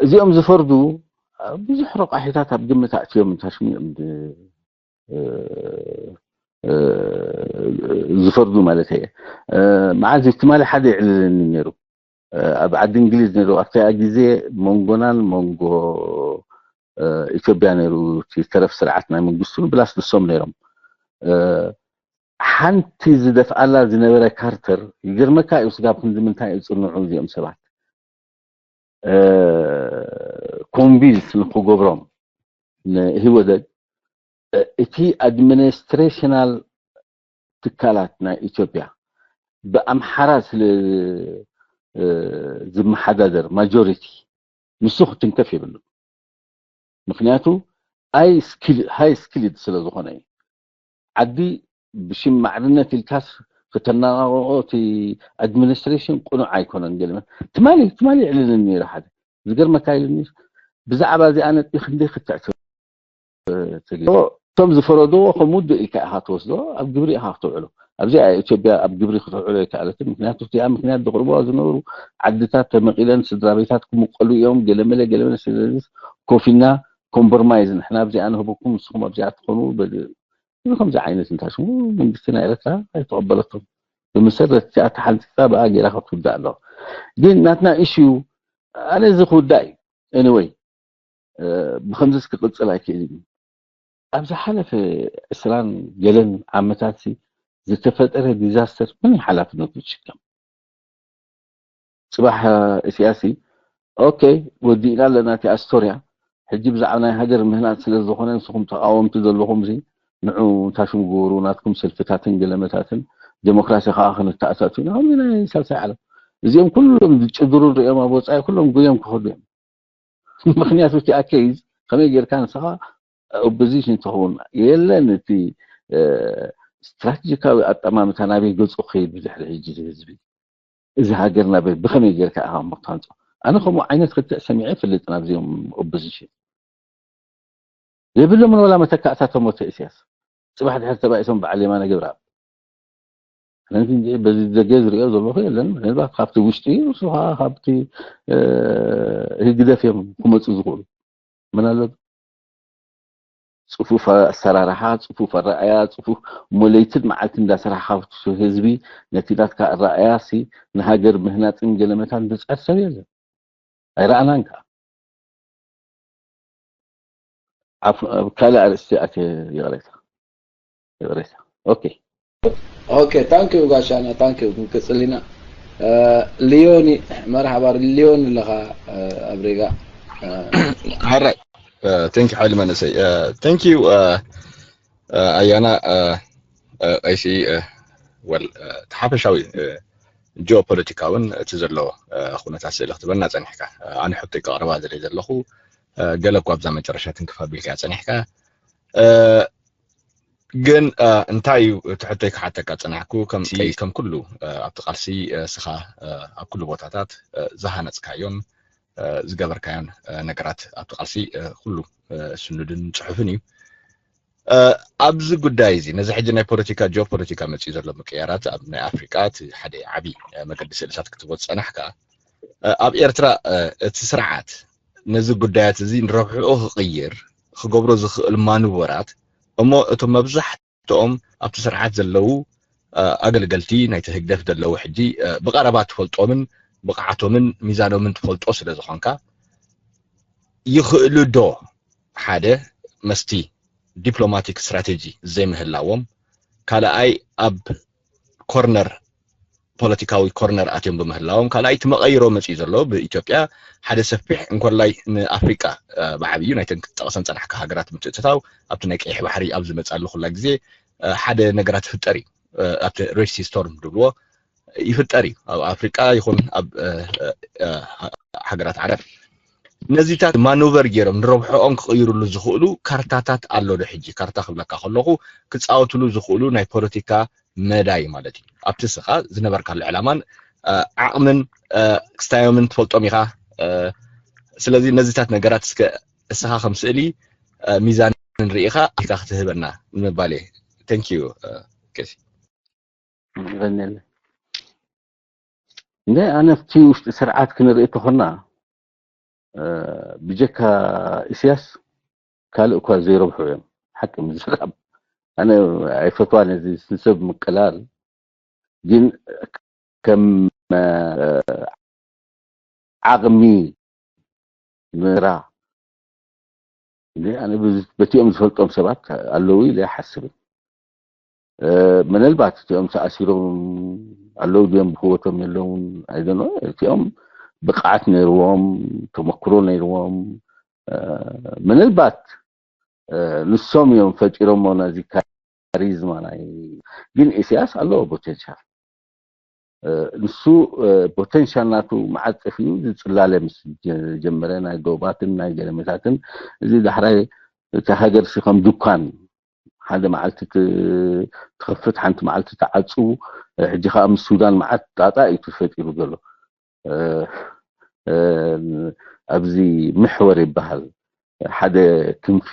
እዚኦም ዝፈርዱ ብዙሕ ረቋሒታት ኣብ ግምት ኣእትዮም እንታሽሙ እዮም ዝፈርዱ ማለት እየ። መዓዝ ትማሊ ሓደ ይዕልለኒ ነይሩ ኣብ ዓዲ እንግሊዝ ነይሩ። ኣብታ ግዜ መንጎናን መንጎ ኢትዮጵያ ነይሩ እቲ ተረፍ ስርዓት ናይ መንግስቱን ብላስ ንሶም ነይሮም። ሓንቲ ዝደፍኣላ ዝነበረ ካርተር ይገርመካ እዩ። ስጋብ ክንዲ ምንታይ ይፅንዑ እዚኦም ሰባት ኮንቪንስ ንክገብሮም ንህወደግ እቲ ኣድሚኒስትሬሽናል ትካላት ናይ ኢትዮጵያ ብኣምሓራ ስለ ዝመሓዳደር ማጆሪቲ ንሱ ክትንከፍ የብሉ። ምክንያቱ ሃይ ስኪልድ ስለ ዝኾነ እዩ። ዓዲ ብሽም ማዕርነት ኢልካስ ክተናቃቅቆ እቲ ኣድሚኒስትሬሽን ቅኑዕ ኣይኮነን። ገለ ትማሊ ትማሊ ይዕልልን ነይሩ ሓደ ዝገርመካ ኢሉኒ ብዛዕባ እዚኣ ነጥቢ ክንደይ ክትዕት እቶም ዝፈረድዎ ከም ውዱእ ኢልካ ኢኻ ትወስዶ ኣብ ግብሪ ኢኻ ክትውዕሎ። ኣብዚኣ ኢትዮጵያ ኣብ ግብሪ ክትውዕሎ ኣይከኣለትን። ምክንያቱ እቲኣ ምክንያት ዘቕርብዋ ዝነበሩ ዓድታት ተመቒለን ስድራ ቤታት ክምቀሉ እዮም ገለመለ ገለመለ። ስለዚ ኮፊና ኮምፕሮማይዝ ንሕና ኣብዚኣ ንህበኩም ንስኹም ኣብዚኣ ትኾኑ በዚ ከምዚ ዓይነት እንታይ ሽሙ መንግስቲ ናይ ኤርትራ ኣይተቐበለቶም። ብመሰረት እቲኣ ተሓንፂፃ ብኣ ገይራ ክትውዳእ ኣለዋ። ግን ናትና ኢሹ ኣነ እዚ ክውዳእ እዩ። ኤኒወይ ብከምዚስ ክቅፅል ኣይክእልን እዩ። ኣብ ዝሓለፈ ዕስራን ገለን ዓመታት ዝተፈጠረ ዲዛስተር መን ሓላፍነቱ ዝሽከም? ፅባሕ ኢሳያስ ኦኬ ወዲእና ኣለና እቲኣ ስቶርያ ሕጂ ብዛዕባ ናይ ሃገር ምህናፅ ስለ ዝኾነ ንስኹም ተቃወምቲ ዘለኹም ዚ ንዑ ታሽሙ ግበሩ ናትኩም ሰልፍታትን ገለመታትን ዴሞክራሲ ከዓ ክንተኣታቱ ኢና ከምዚ ናይ ሳልሳይ ዓለም እዚኦም ኩሎም ዝጭድሩ ንሪኦም ኣብ ወፃኢ ኩሎም ጎዮም ክኸዱ እዮም። ምክንያቱ እቲ ኣኬዝ ከመይ ጌርካ ንስኻ ኦፖዚሽን ትኸውን የለን። እቲ ስትራቴጂካዊ ኣጠማምታ ናበይ ገፁ ክኸይድ ብድሕሪ ሕጂ እዚ ህዝቢ እዚ ሃገር ናበይ ብኸመይ ጌርካ ኢኻ እሞ ክታንፆ? ኣነ ከምኡ ዓይነት ክትዕ ሰሚዐ ይፈልጥ ናብዚኦም ኦፖዚሽን የብሎምን ወላ መተካእታቶም ወተ ኢሳያስ ፅባሕ ድሕር ተባኢሶም በዓል የማነ ገብረኣብ ነዚ በዚ ደገ ዝሪኦ ዘለኹ የለን። ምናልባት ካብቲ ውሽጢ ንሱ ከዓ ካብቲ ህግደፍ እዮም ክመፁ ዝኽእሉ ምናልባት ጽፉፍ ኣሰራርሓ፣ ጽፉፍ ኣረኣያ፣ ጽፉፍ እሞ ለይትን መዓልቲ እንዳሰራሕካ ህዝቢ ነቲ ናትካ ኣረኣያ ሲ ንሃገር ምህናጽን ገለመታን ዝጽዕር ሰብ የለን። ኣይረኣናን ከኣ። ኣብ ካልእ ኣርእስቲ ኣትየ ይቕሬታ። ይቕሬታ። ኦኬ። ኦኬ፣ ታንክ ዩ ጋሻና፣ ታንክ ዩ። ክንቅጽል ኢና። ሊዮኒ፣ መርሓባ ሊዮኒ ኣለኻ ኣብ ሪጋ። ሓራይ። Thank you ሓይሊ መንእሰይ። Thank you ኣያና። ቀይሲ፣ ወል፣ እቲ ሓፈሻዊ ጂኦፖለቲካውን እቲ ዘሎ ኩነታት ስእሊ ክትበልና ጸኒሕካ። ኣነ ሕቶይ ከቕርባ ዝደሊ ዘለኹ፣ ገለ እኳ ኣብዛ መጨረሻ ትንክፍ ኣቢልካ ጸኒሕካ። ግን እንታይ እዩ እቲ ሕቶይ ክሓተካ ጸናሕኩ? ከም ከም ኩሉ ኣብቲ ቃልሲ እስኻ ኣብ ኩሉ ቦታታት ዝሃነጽካዮን ዝገበርካዮን ነገራት ኣብቲ ቃልሲ ኩሉ ስኑድን ጽሑፍን እዩ። ኣብዚ ጉዳይ እዚ ነዚ ሕጂ ናይ ፖለቲካ ጂኦፖለቲካ መጽኡ ዘሎ ምቅያራት ኣብ ናይ ኣፍሪቃ እቲ ሓደ ዓቢ መገዲ ስእልታት ክትቦ ዝጸናሕካ፣ ኣብ ኤርትራ እቲ ስርዓት ነዚ ጉዳያት እዚ ንረብሕኡ ክቕይር ክገብሮ ዝኽእል ማኑቨራት እሞ እቶም መብዛሕትኦም ኣብቲ ስርዓት ዘለዉ ኣገልገልቲ ናይቲ ህግደፍ ዘለዉ ሕጂ ብቐረባ ትፈልጦምን ብቕዓቶምን ሚዛኖምን ትፈልጦ ስለ ዝኾንካ ይኽእሉ ዶ ሓደ መስቲ ዲፕሎማቲክ ስትራቴጂ ዘይምህላዎም ካልኣይ ኣብ ኮርነር ፖለቲካዊ ኮርነር ኣትዮም ብምህላዎም ካልኣይ እቲ መቐይሮ መፅኡ ዘሎ ብኢትዮጵያ ሓደ ሰፊሕ እንኮላይ ንኣፍሪቃ ብዓብዩ ናይተን ክትጠቕሰን ፀናሕካ ሃገራት ምትእትታው ኣብቲ ናይ ቀይሕ ባሕሪ ኣብ ዝመፃሉ ኩላ ግዜ ሓደ ነገራት ይፍጠር እዩ። ኣብቲ ሬድ ሲ ስቶርም ዝብልዎ ይፍጠር እዩ ኣብ ኣፍሪቃ ይኹን ኣብ ሃገራት ዓረብ። ነዚታት ማኑቨር ገይሮም ንረብሕኦም ክቕይሩሉ ዝኽእሉ ካርታታት ኣሎ ዶ ሕጂ? ካርታ ክብለካ ከለኹ ክፃወትሉ ዝኽእሉ ናይ ፖለቲካ መዳይ ማለት እዩ። ኣብቲ እስኻ ዝነበርካሉ ዕላማን ዓቕምን ክስታዮምን ትፈልጦም ኢኻ። ስለዚ ነዚታት ነገራት እስከ እስኻ ከም ስእሊ ሚዛን ርኢኻ ኢካ ክትህበና ንምባል እየ። Thank you። የቐንየለይ። እንደ ኣነ ኣብቲ ውሽጢ ስርዓት ክንርኢ ተኾና ብጀካ ኢስያስ ካልእ እኳ ዘይረብሑ እዮም። ሓቂ ምዝራብ ኣነ ኣይፈትዋን እዚ ስንሰብ ምቅላል ግን ከም ዓቕሚ ምራ ኣነ በቲኦም ዝፈልጦም ሰባት ኣለዉ ኢለ ይሓስብን። ምናልባት እቲኦም ተኣሲሮም ኣለዉ ድዮም ብህወቶም የለውን ኣይደኖ እቲኦም ብቕዓት ነይርዎም ተመክሮ ነይርዎም ምናልባት ንሶም እዮም ፈጢሮሞ ነዚ ካሪዝማ ናይ ግን ኢሳያስ ኣለዎ ፖቴንሻል ንሱ ፖቴንሻል ናቱ መዓት ጠፊኡ ዝፅላለ ምስ ጀመረ ናይ ጎባትን ናይ ገለመታትን እዚ ዳሕራይ እቲ ሃገር ሲ ከም ዱኳን ሓደ መዓልቲ ትኸፍት ሓንቲ መዓልቲ ትዓፁ ሕጂ ከዓ ምስ ሱዳን መዓት ጣጣ እዩ ተፈጢሩ ዘሎ ኣብዚ ምሕወር ይበሃል ሓደ ክንፊ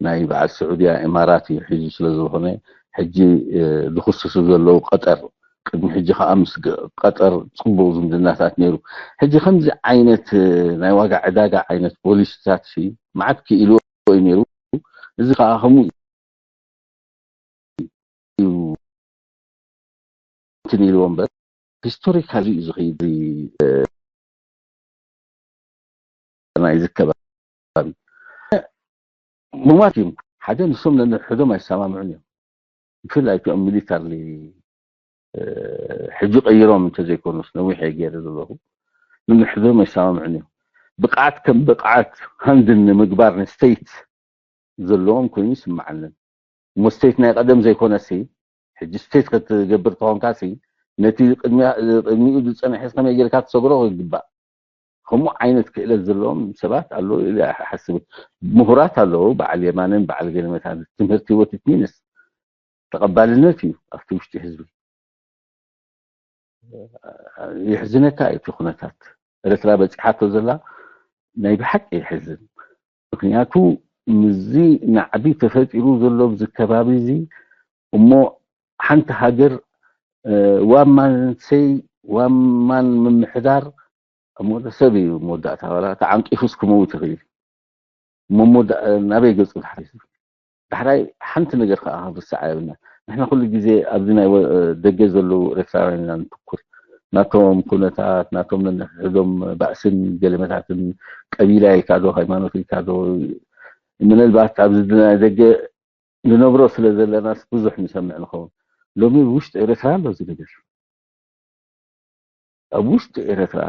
ናይ በዓል ስዑድያ ኢማራት እዩ ሒዙ ስለ ዝኾነ ሕጂ ዝኽስሱ ዘለዉ ቀጠር ቅድሚ ሕጂ ከዓ ምስ ቀጠር ፅቡቅ ዝምድናታት ነይሩ ሕጂ ከምዚ ዓይነት ናይ ዋጋ ዕዳጋ ዓይነት ፖሊሲታት ሲ መዓት ክኢልዎ እዩ ነይሩ እዚ ከዓ ከምኡ እዩ እንትን ኢልዎ እምበር ሂስቶሪካሊ እዩ ዝኸይድ ናይዚ ከባቢ ምማት እዮም ሓደ ንሶም ነንሕዶም ኣይሰማምዑን እዮም ብፍላይ እቲኦም ሚሊታርሊ ሕጂ ቀይሮም እንተዘይኮኑስ ነዊሕ እየ ገይረ ዘለኹ ነንሕዶም ኣይሰማምዑን እዮም ብቕዓት ከም ብቕዓት ሃንድል ንምግባር ንስተይት ዘለዎም ኮይኑ ይስምዓንን እሞ ስቴት ናይ ቀደም ዘይኮነሲ ሕጂ ስቴት ክትገብር ተኾንካሲ ነቲ ቅድሚኡ ዝፀንሐ ከመይ ጌርካ ትሰግሮ ይግባእ ከምኡ ዓይነት ክእለት ዘለዎም ሰባት ኣለዉ ኢለ ኣይሓስብን ምሁራት ኣለዉ በዓል የማንን በዓል ገለመታን ትምህርቲ ወትት ሚንስ ተቐባልነት እዩ ኣብቲ ውሽጢ ህዝቢ ይሕዝነካ እዩ እቲ ኩነታት ኤርትራ በፂሓቶ ዘላ ናይ ብሓቂ ይሕዝን ምክንያቱ ምዚ ናዕቢ ተፈጢሩ ዘሎ ብዚ ከባቢ እዚ እሞ ሓንቲ ሃገር ዋማንሰይ ዋማን ምምሕዳር እሞ ሰብ እዩ መወዳእታ ዋላ ተዓንቂፉስ ክመውት ይኽእል እሞ ናበይ ገፁ ዝሓሪሱ ዳሕራይ ሓንቲ ነገር ከዓ ክንርስዓ የብልና። ንሕና ኩሉ ግዜ ኣብዚ ናይ ወ- ደገ ዘለዉ ኤርትራውያን ኢና ንትኩር። ናቶም ኩነታት፣ ናቶም ነንሕድሕዶም ባእስን ገለመታትን፣ ቀቢላ ኢልካ ዶ ሃይማኖት ኢልካ ዶ፣ ምናልባት ኣብዚ ናይ ደገ ንነብሮ ስለ ዘለናስ ብዙሕ ንሰምዕ ንኸውን። ሎሚ ውሽጢ ኤርትራ ኣሎ እዚ ነገር። ኣብ ውሽጢ ኤርትራ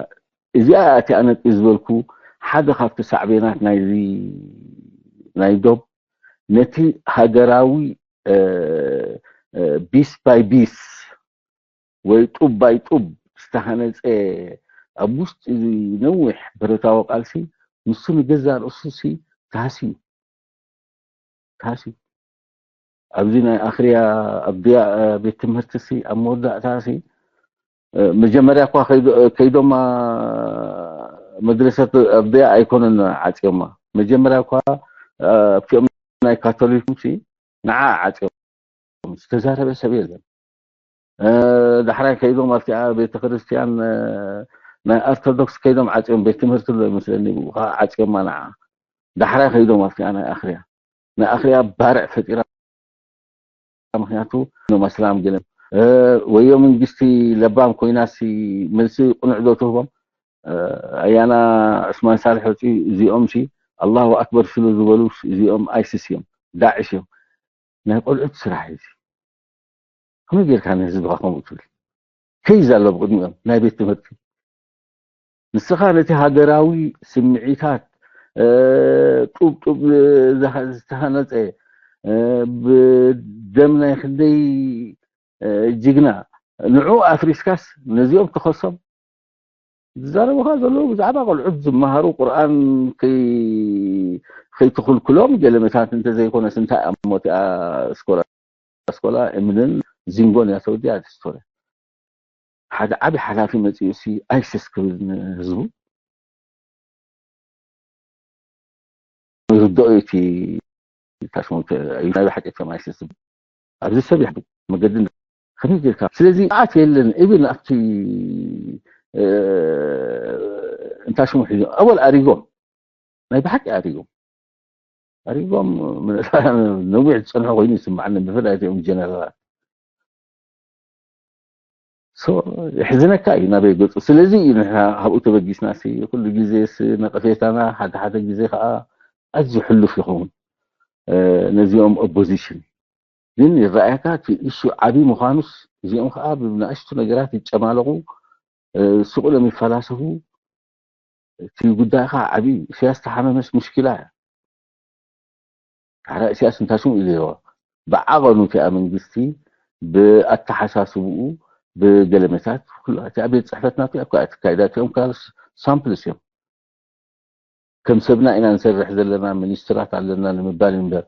እዚኣ እቲኣ ነጥቢ ዝበልኩ ሓደ ካብቲ ሳዕቤናት ናይዚ ናይ ዶብ ነቲ ሃገራዊ ቢስ ባይ ቢስ ወይ ጡብ ባይ ጡብ ዝተሃነፀ ኣብ ውሽጢ ነዊሕ ብረታዊ ቃልሲ ንሱ ንገዛእ ርእሱ ሲ ታህስዩ ታህስዩ ኣብዚ ናይ ኣኽርያ ኣብ ድያ ቤት ትምህርቲ ሲ ኣብ መወዳእታ ሲ መጀመርያ እኳ ከይዶ- ከይዶማ መድረሰት ኣብ ድያ ኣይኮነን ዓፅዮማ መጀመርያ እኳ ኣብቲኦም ናይ ካቶሊክ ሲ ንዓ ዓፅዮም ዝተዛረበ ሰብ የለን። ዳሕራይ ከይዶም ኣብቲኣ ቤተክርስትያን ናይ ኦርቶዶክስ ከይዶም ዓፅዮም ቤት ትምህርቲ ኣሎ ይመስለኒ ብኡ ከዓ ዓፅዮማ ንዓ ዳሕራይ ከይዶም ኣብቲኣ ናይ ኣኽርያ ናይ ኣኽርያ ባርዕ ፈጢራ ምክንያቱ ኖም ኣስላም ገለ ወዮ መንግስቲ ለባም ኮይናሲ መልሲ ቅኑዕ ዶ ትህቦም ኣያና ዑስማን ሳልሕ ወፂኡ እዚኦም ሲ ኣላሁ ኣክበር ስሉ ዝበሉ እዚኦም ኣይስስ እዮም ዳዕሽ እዮም ናይ ቆልዑት ስራሕ እዩ ከመይ ጌርካ ንህዝብኻ ከምኡ ትብል ከይዝ ኣሎ ብቅድሚኦም ናይ ቤት ትምህርቲ ንስኻ ነቲ ሃገራዊ ስምዒታት ጡብ ጡብ ዝተሃነፀ ብደም ናይ ክንደይ ጅግና ንዑ ኣፍሪስካስ ነዚኦም ትኸሶም ዝዛረቡኻ ዘለዉ ብዛዕባ ቆልዑት ዝመሃሩ ቁርኣን ከይትኽልክሎም ገለመታት እንተዘይኮነስ እንታይ ኣሞቲኣ ስኮላ ኣስኮላ እምንን ዚንጎን እያ ተወዲኣ እቲ ስቶሪ ሓደ ዓቢ ሓላፊ መጺኡ ሲ ኣይስስ ክብል ንህዝቡ ይርድኦ እቲ ታሽሞት እዩ ናይ ብሓቂ ከም ኣይስስ ኣብዚ ሰብ ይሕቡ መገዲ ከመይ ጌርካ ስለዚ ኣት የለን ኢብን ኣብቲ እንታሽሙ ሒዞ ኣወል ኣሪጎም ናይ ብሓቂ ኣሪጎም ኣሪጎም ነዊሕ ዝፀንሑ ኮይኑ ይስምዓኒ ብፍላይ እዚኦም ጀነራላት የሕዝነካ እዩ ናበይ ገፁ ስለዚ እዩ ንሕና ካብኡ ተበጊስና ኩሉ ግዜ ነቀፌታና ሓደ ሓደ ግዜ ከዓ ኣዝዩ ሕሉፍ ይኸውን ነዚኦም ኦፖዚሽን ግን ይረኣየካ እቲ እሹ ዓብይ ምዃኑስ እዚኦም ከዓ ብናእሽቱ ነገራት ይጨማለቁ ስቁሎም ይፈላሰፉ እቲ ጉዳይ ከዓ ዓብይ እዩ ኢሳያስ ተሓመመስ ሙሽኪላ እያ ዳሕራ ኢሳያስ እንታሽሙ ኢለዮ ብዓቐኑ እቲኣ መንግስቲ ብኣተሓሳስብኡ ብገለመታት ኩላ እቲኣ ቤት ፅሕፈት ናቱ እያ እኳ ትካይዳ እቲኦም ካል ሳምፕልስ እዮም ከም ሰብና ኢና ንሰርሕ ዘለና ሚኒስትራት ኣለና ንምባል እዩ እምበር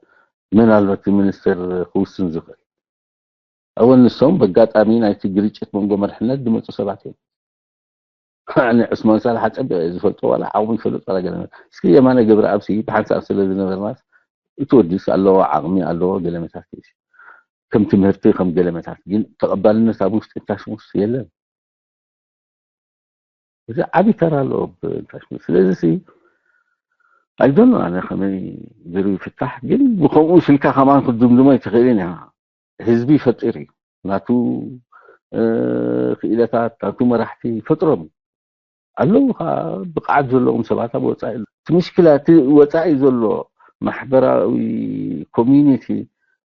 መን ኣሎ እቲ ሚኒስትር ክውስን ዝኽእል ኣወል ንሶም በጋጣሚ ናይቲ ግርጭት መንጎ መርሕነት ዝመፁ ሰባት እዮም ኣነ ዑስማን ሳልሕ ኣፀቢቐ እየ ዝፈልጦ ዋላ ዓቕሙ ይፈልጥ ዋላ ገለ እስኪ የማነ ገብረኣብሲ ብሓንሳብ ስለ ዝነበርናስ እቲ ወዲስ ኣለዎ ዓቕሚ ኣለዎ ገለመታት እዩ ከም ትምህርቲ ከም ገለመታት ግን ተቐባልነት ኣብ ውሽጢ ታሽሙስ የለን እዚ ዓቢ ተራ ኣለዎ ታሽሙስ ስለዚ ሲ ኣይዶኖ ኣነ ከመይ ገይሩ ይፍታሕ ግን ብከምኡ ስልካ ከማን ክትድምድሞ ኣይትኽእልን ኢኻ ህዝቢ ይፈጥር እዩ ናቱ ክኢለታት ናቱ መራሕቲ ይፈጥሮም ኣለዉ ከዓ ብቕዓት ዘለዎም ሰባት ኣብ ወፃኢ እቲ ምሽክላ እቲ ወፃኢ ዘሎ ማሕበራዊ ኮሚኒቲ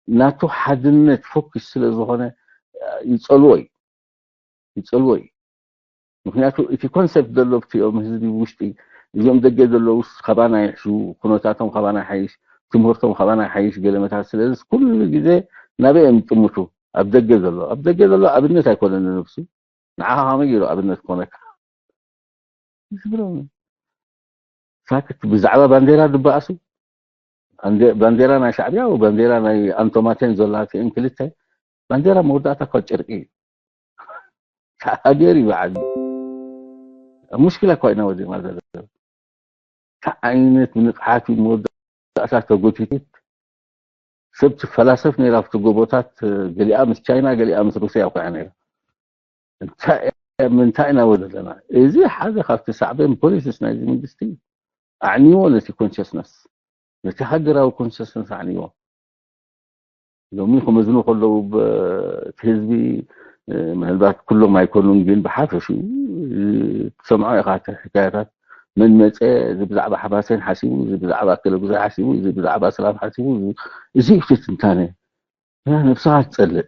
ናቱ ሓድነት ፎክስ ስለ ዝኾነ ይፀልዎ እዩ ይፀልዎ እዩ ምክንያቱ እቲ ኮንሰፕት ዘሎ ብቲኦም ህዝቢ ውሽጢ እዚኦም ደገ ዘለውስ ካባና ይሕሹ ኩነታቶም ካባና ይሓይሽ ትምህርቶም ካባና ይሓይሽ ገለመታት ስለዚ ኩሉ ግዜ ናበይ እዮም ዝጥምቱ ኣብ ደገ ዘሎ ኣብ ደገ ዘሎ ኣብነት ኣይኮነን ንነብሱ ንዓኻ ከመይ ገይሩ ኣብነት ክኾነካ ዝብሎም ሳክት ብዛዕባ ባንዴራ ዝበኣሱ ባንዴራ ናይ ሻዕቢያ ባንዴራ ናይ ኣንቶማቴን ዘላትአን ክልተ ባንዴራ መወዳእታ እኳ ጨርቂ እዩ ሃገር ይበዓል ሙሽኪላ እኳ ኢና ወዲቕና ዘለና እንታይ ዓይነት ንቕሓት እዩ መወዳእታ ተጎቲቲት ሰብ ትፈላሰፍ ነይራ ኣብቲ ጎቦታት ገሊኣ ምስ ቻይና ገሊኣ ምስ ሩስያ እኳ እያ ነይራ እንታይ ምንታይ ኢና ወደለና እዚ ሓደ ካብቲ ሳዕቤን ፖሊሲስ ናይዚ መንግስቲ ኣዕኒዎ ነቲ ኮንሽስነስ ነቲ ሃገራዊ ኮንሽስነስ ኣዕኒዎ ሎሚ ክመዝኑ ከለዉ፣ እቲ ህዝቢ ምናልባት ኩሎም ኣይኮኑን፣ ግን ብሓፈሽኡ ትሰምዖ ኢኻ፣ እቲ ሕካያታት መን መፀ፣ እዚ ብዛዕባ ሓማሴን ሓሲቡ፣ እዚ ብዛዕባ ክለ ጉዛይ ሓሲቡ፣ እዚ ብዛዕባ ሰላም ሓሲቡ፣ እዚ እዩ እቲ ትንታነ። ነብስኻ ትፀልእ፣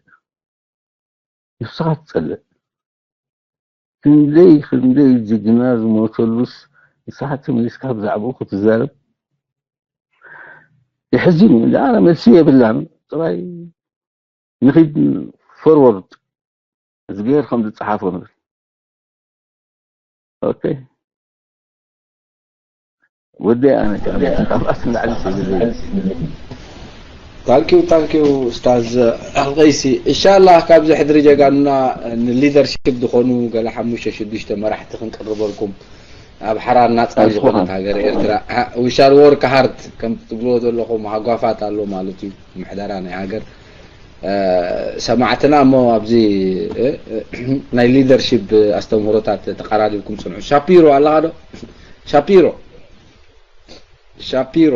ነብስኻ ትፀልእ። ክንደይ ክንደይ ጅግና ዝሞተሉስ ንስኻ ተመሊስካ ብዛዕባኡ ክትዛረብ የሕዝን እዩ። ኣነ መልሲ የብላን፣ ጥራይ ንኺድ፣ ፎርወርድ፣ እዝግሄር ከም ዝፀሓፎ ንብል። ኦኬ፣ ወደይ፣ ኣነ ካብኣስ ንላዕሊ ሰብለ። ታንኪዩ ታንኪዩ ኡስታዝ ኣልቀይሲ። ኢንሻላህ ካብዚ ሕድሪ ጀጋኑና ንሊደርሺፕ ዝኾኑ ገለ ሓሙሽተ ሽዱሽተ መራሕቲ ክንቅርበልኩም ኣብ ሓራን ናፃ ዝኾነት ሃገር ኤርትራ። We shall work hard ከም ትብልዎ ዘለኹም ሃጓፋት ኣሎ ማለት እዩ። ምሕደራ ናይ ሃገር ሰማዕትና እሞ ኣብዚ ናይ ሊደርሺፕ ኣስተምህሮታት ተቀራሪብኩም ፅንሑ። ሻፒሮ ኣለኻ ዶ? ሻፒሮ ሻፒሮ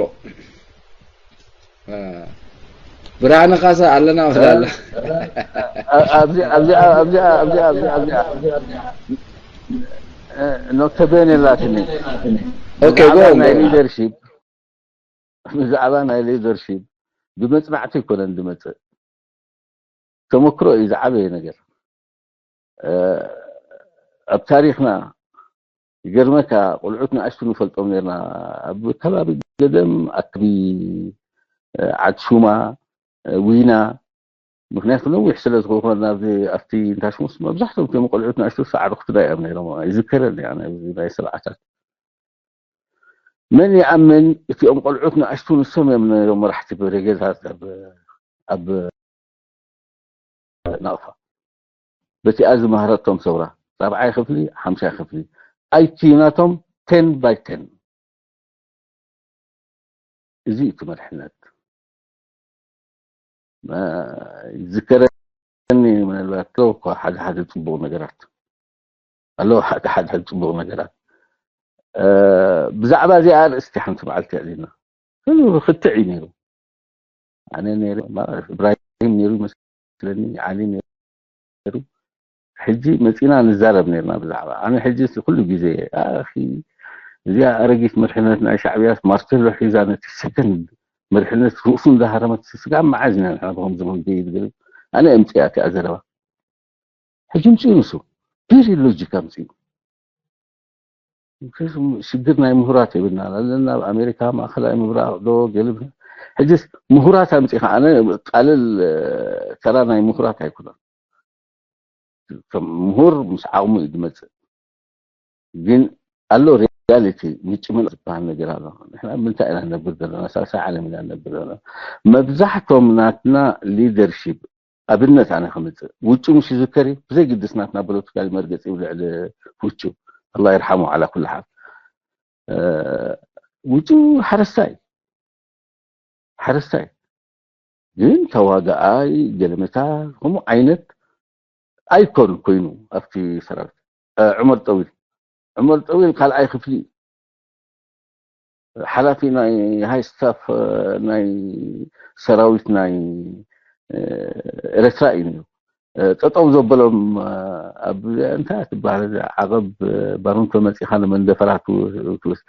ብርሃነ ካሳ ኣለና ወላ ኣላ። ኣብዚ ኣብዚ ኣብዚ ኣብዚ ኣብዚ ኖተቤን የላትኒ። ኦኬ፣ go on, ናይ go on. ሊደርሺፕ ብዛዕባ ናይ ሊደርሺፕ ብመጽናዕቲ ኣይኮነን ዝመጽእ፣ ተመክሮ እዩ ዝዓበየ ነገር። ኣብ ታሪኽና ይገርመካ፣ ቆልዑት ንኣሽቱ ንፈልጦም ነርና። ኣብ ከባቢ ገደም ኣክቢ፣ ዓድ ሹማ፣ ዊና፣ ምክንያቱ ነዊሕ ስለ ዝኾንና ኣብዚ ኣብቲ እንታሽሙስ መብዛሕትኦም እቶም ቆልዑት ንኣሽቱ ኣዕሩኽትና እዮም ነይሮም። ይዝከረኒ ኣነ ኣብዚ ናይ ሰብዓታት። መን ይኣምን እቲኦም ቆልዑት ንኣሽቱ ንሶም እዮም ነይሮም መራሕቲ ብሬጌታት ኣብ ኣብ ናቕፋ። በቲኣ ዝመሃረቶም ሰውራ ራብዓይ ክፍሊ ሓምሻይ ክፍሊ ኣይኪዩ ናቶም ቴን ባይ ቴን። እዚ እዩ እቲ መርሕነት። ዝከረኒ ምናልባት እኮ ሓደ ሓደ ፅቡቕ ነገራት ኣለዎ፣ ሓደ ሓደ ፅቡቕ ነገራት። ብዛዕባ እዚኣ ኣርእስቲ ሓንቲ መዓልቲ ኣዕሊና ክትዕ እዩ ነይሩ። ኣነ ነይሩ፣ እብራሂም ነይሩ ይመስለኒ፣ ዓሊ ነይሩ። ሕጂ መፂና ንዛረብ ነርና ብዛዕባ ኣነ። ሕጂ ኩሉ ግዜ ኣኺ እዚኣ ኣረጊት መርሕነት ናይ ሻዕብያስ ማርቴሎ ሒዛ ነቲ ሰከንድ መርሕነት ርእሱ እንዳሃረመት ስጋ መዓዝ ኢና ንሕና ብኸምዚ ክንገይድ ገለ ኣነ እምፅያ እቲኣ ዘረባ። ሕጂ ምፅኡ ንሱ ቬሪ ሎጂክ ኣምፅኡ። ሽግር ናይ ምሁራት የብልና ኣለና ኣብ ኣሜሪካ ማእከላይ ምብራቕ ዶ ገልብ። ሕጅስ ምሁራት ኣምፂኻ ኣነ ቃልል ተራ ናይ ምሁራት ኣይኩነን። ምሁር ምስ ዓቕሙ እዩ ዝመፅእ። ግን ኣሎ ሪያሊቲ ምጭ መል ዝበሃል ነገር ኣሎ። ንሕና ምንታይ ኢና ነብር ዘለና? ሳልሳይ ዓለም ኢና ነብር ዘለና። መብዛሕቶም ናትና ሊደርሺፕ ኣብነት ኣነ ከምፅእ ውጭ ምስ ይዝከር እዩ ብዘይ ግድስ ናትና ፖለቲካሊ መርገፂ ልዕሊ ውጭ ኣላ ይርሓሙ ዓላ ኩሉ ሓል ውጭ ሓረስታይ ሓረስታይ ግን ተዋጋኣይ ገለመታ ከምኡ ዓይነት ኣይኮን ኮይኑ ኣብቲ ሰራዊት ዑመር ጠዊል ዑመር ጠዊል ካልኣይ ክፍሊ ሓላፊ ናይ ሃይ ስታፍ ናይ ሰራዊት ናይ ኤረትራ እዩ ነይሩ። ጠጠው ዘበሎም ኣብ እንታይ ትበሃል ዓቐብ ባሩንቶ መፂኻ ንመንደፈራ ትውስ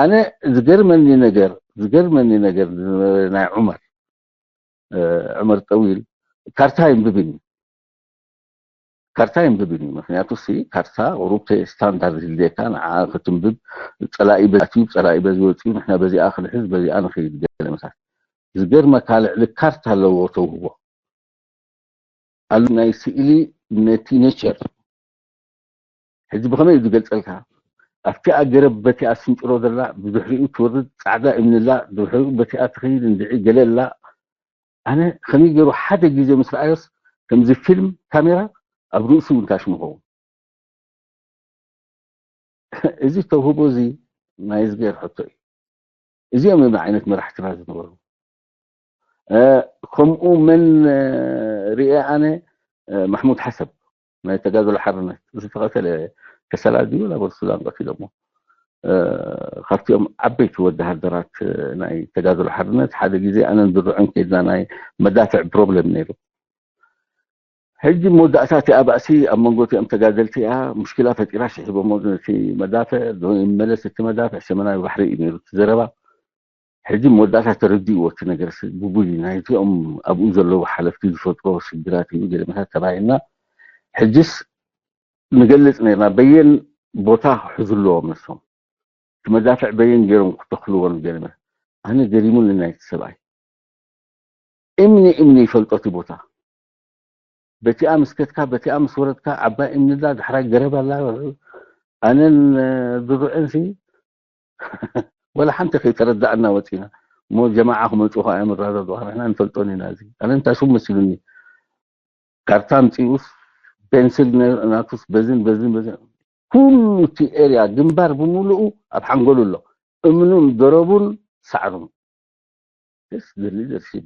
ኣነ ዝገርመኒ ነገር ዝገርመኒ ነገር ናይ ዑመር ዑመር ጠዊል ካርታ ይንብብን እዩ ካርታ ይንብብን እዩ። ምክንያቱ ሲ ካርታ ቁሩብ ስታንዳርድ ዝድልየካ ንዓ ክትንብብ ጸላኢ በዚ ኣትዩ ጸላኢ በዚ ወፂኡ ንሕና በዚኣ ክንሕዝ በዚኣ ንኸይድ ገለ መሳት ዝገርመካ ልዕሊ ካርታ ኣለዎ ተውህቦ ኣሉ ናይ ስእሊ ነቲ ኔቸር ሕጂ ብኸመይ እዩ ዝገልጸልካ ኣብቲ ኣገረብ በቲኣ ስንጭሮ ዘላ ብድሕሪኡ ትወርድ ፃዕዳ እምንላ ድሕሪኡ በቲኣ ትኸይድ እንድዒ ገለላ ኣነ ከመይ ገይሩ ሓደ ግዜ ምስ ረኣዮስ ከምዚ ፊልም ካሜራ ኣብ ርእሱ እውን ታሽሙ ኸውን እዚ ተውህቦ እዚ ናይ እዝግሄር ሕቶ እዩ። እዚኦም እዮም ዓይነት መራሕትና ዝነበሩ። ከምኡ መን ርኤ ኣነ ማሕሙድ ሓሰብ ናይ ተጋድሎ ሓርነት ዝተቐተለ ከሰላ ድዩ ናብ ሱዳን ቀቲሎሞ ካብቲኦም ዓበይቲ ወተሃደራት ናይ ተጋድሎ ሓርነት ሓደ ግዜ ኣነን ድሩዕን ከይድና ናይ መዳፍዕ ፕሮብለም ነይሩ። ሕጂ መወዳእታ እቲኣ ባእሲ ኣብ መንጎ እቲኦም ተጋደልቲ እያ ሙሽኪላ ፈጢራ፣ ስሒቦሞ ነቲ መዳፍዕ፣ ዶ ይመለስ እቲ መዳፍዕ፣ ሰመናዊ ባሕሪ እዩ ነይሩ እቲ ዘረባ። ሕጂ መወዳእታ ተረዲእዎ እቲ ነገር፣ ስ- ብጉይ ናይዚኦም ኣብኡ ዘለዉ ሓለፍቲ ዝፈጥሮ ሽግራት እዩ፣ ገለመታት ተባሂልና። ሕጅስ ንገልጽ ነርና በየን ቦታ ክሕዙ ኣለዎም ነሶም፣ እቲ መዳፍዕ በየን ገይሮም ክተኽልዎ ንገለመ። ኣነ ገሪሙኒ ናይቲ ሰብኣይ። እምኒ እምኒ ይፈልጦ እቲ ቦታ። በቲኣ ምስከትካ በቲኣ ምስ ወረድካ ዓባይ እምንላ ዳሕራይ ገረብ ኣላ። ኣነን ድሩዕን ሲ ወላ ሓንቲ ከይተረዳእና ወፂና። እሞ ጀማዓ ክመፁ ከዓ እዮም ራረዱ ንሕና ንፈልጦን ኢና። እዚ ኣነ እንታይ ሹም መሲሉኒ። ካርታ ምፅኡስ ፔንስል ናቱስ በዝን በዝን በዝን ኩሉ እቲ ኤርያ ግንባር ብምሉኡ ኣብ ሓንጎሉ ኣሎ። እምኑን ገረቡን ሳዕሩን። ስ ሊደርሽፕ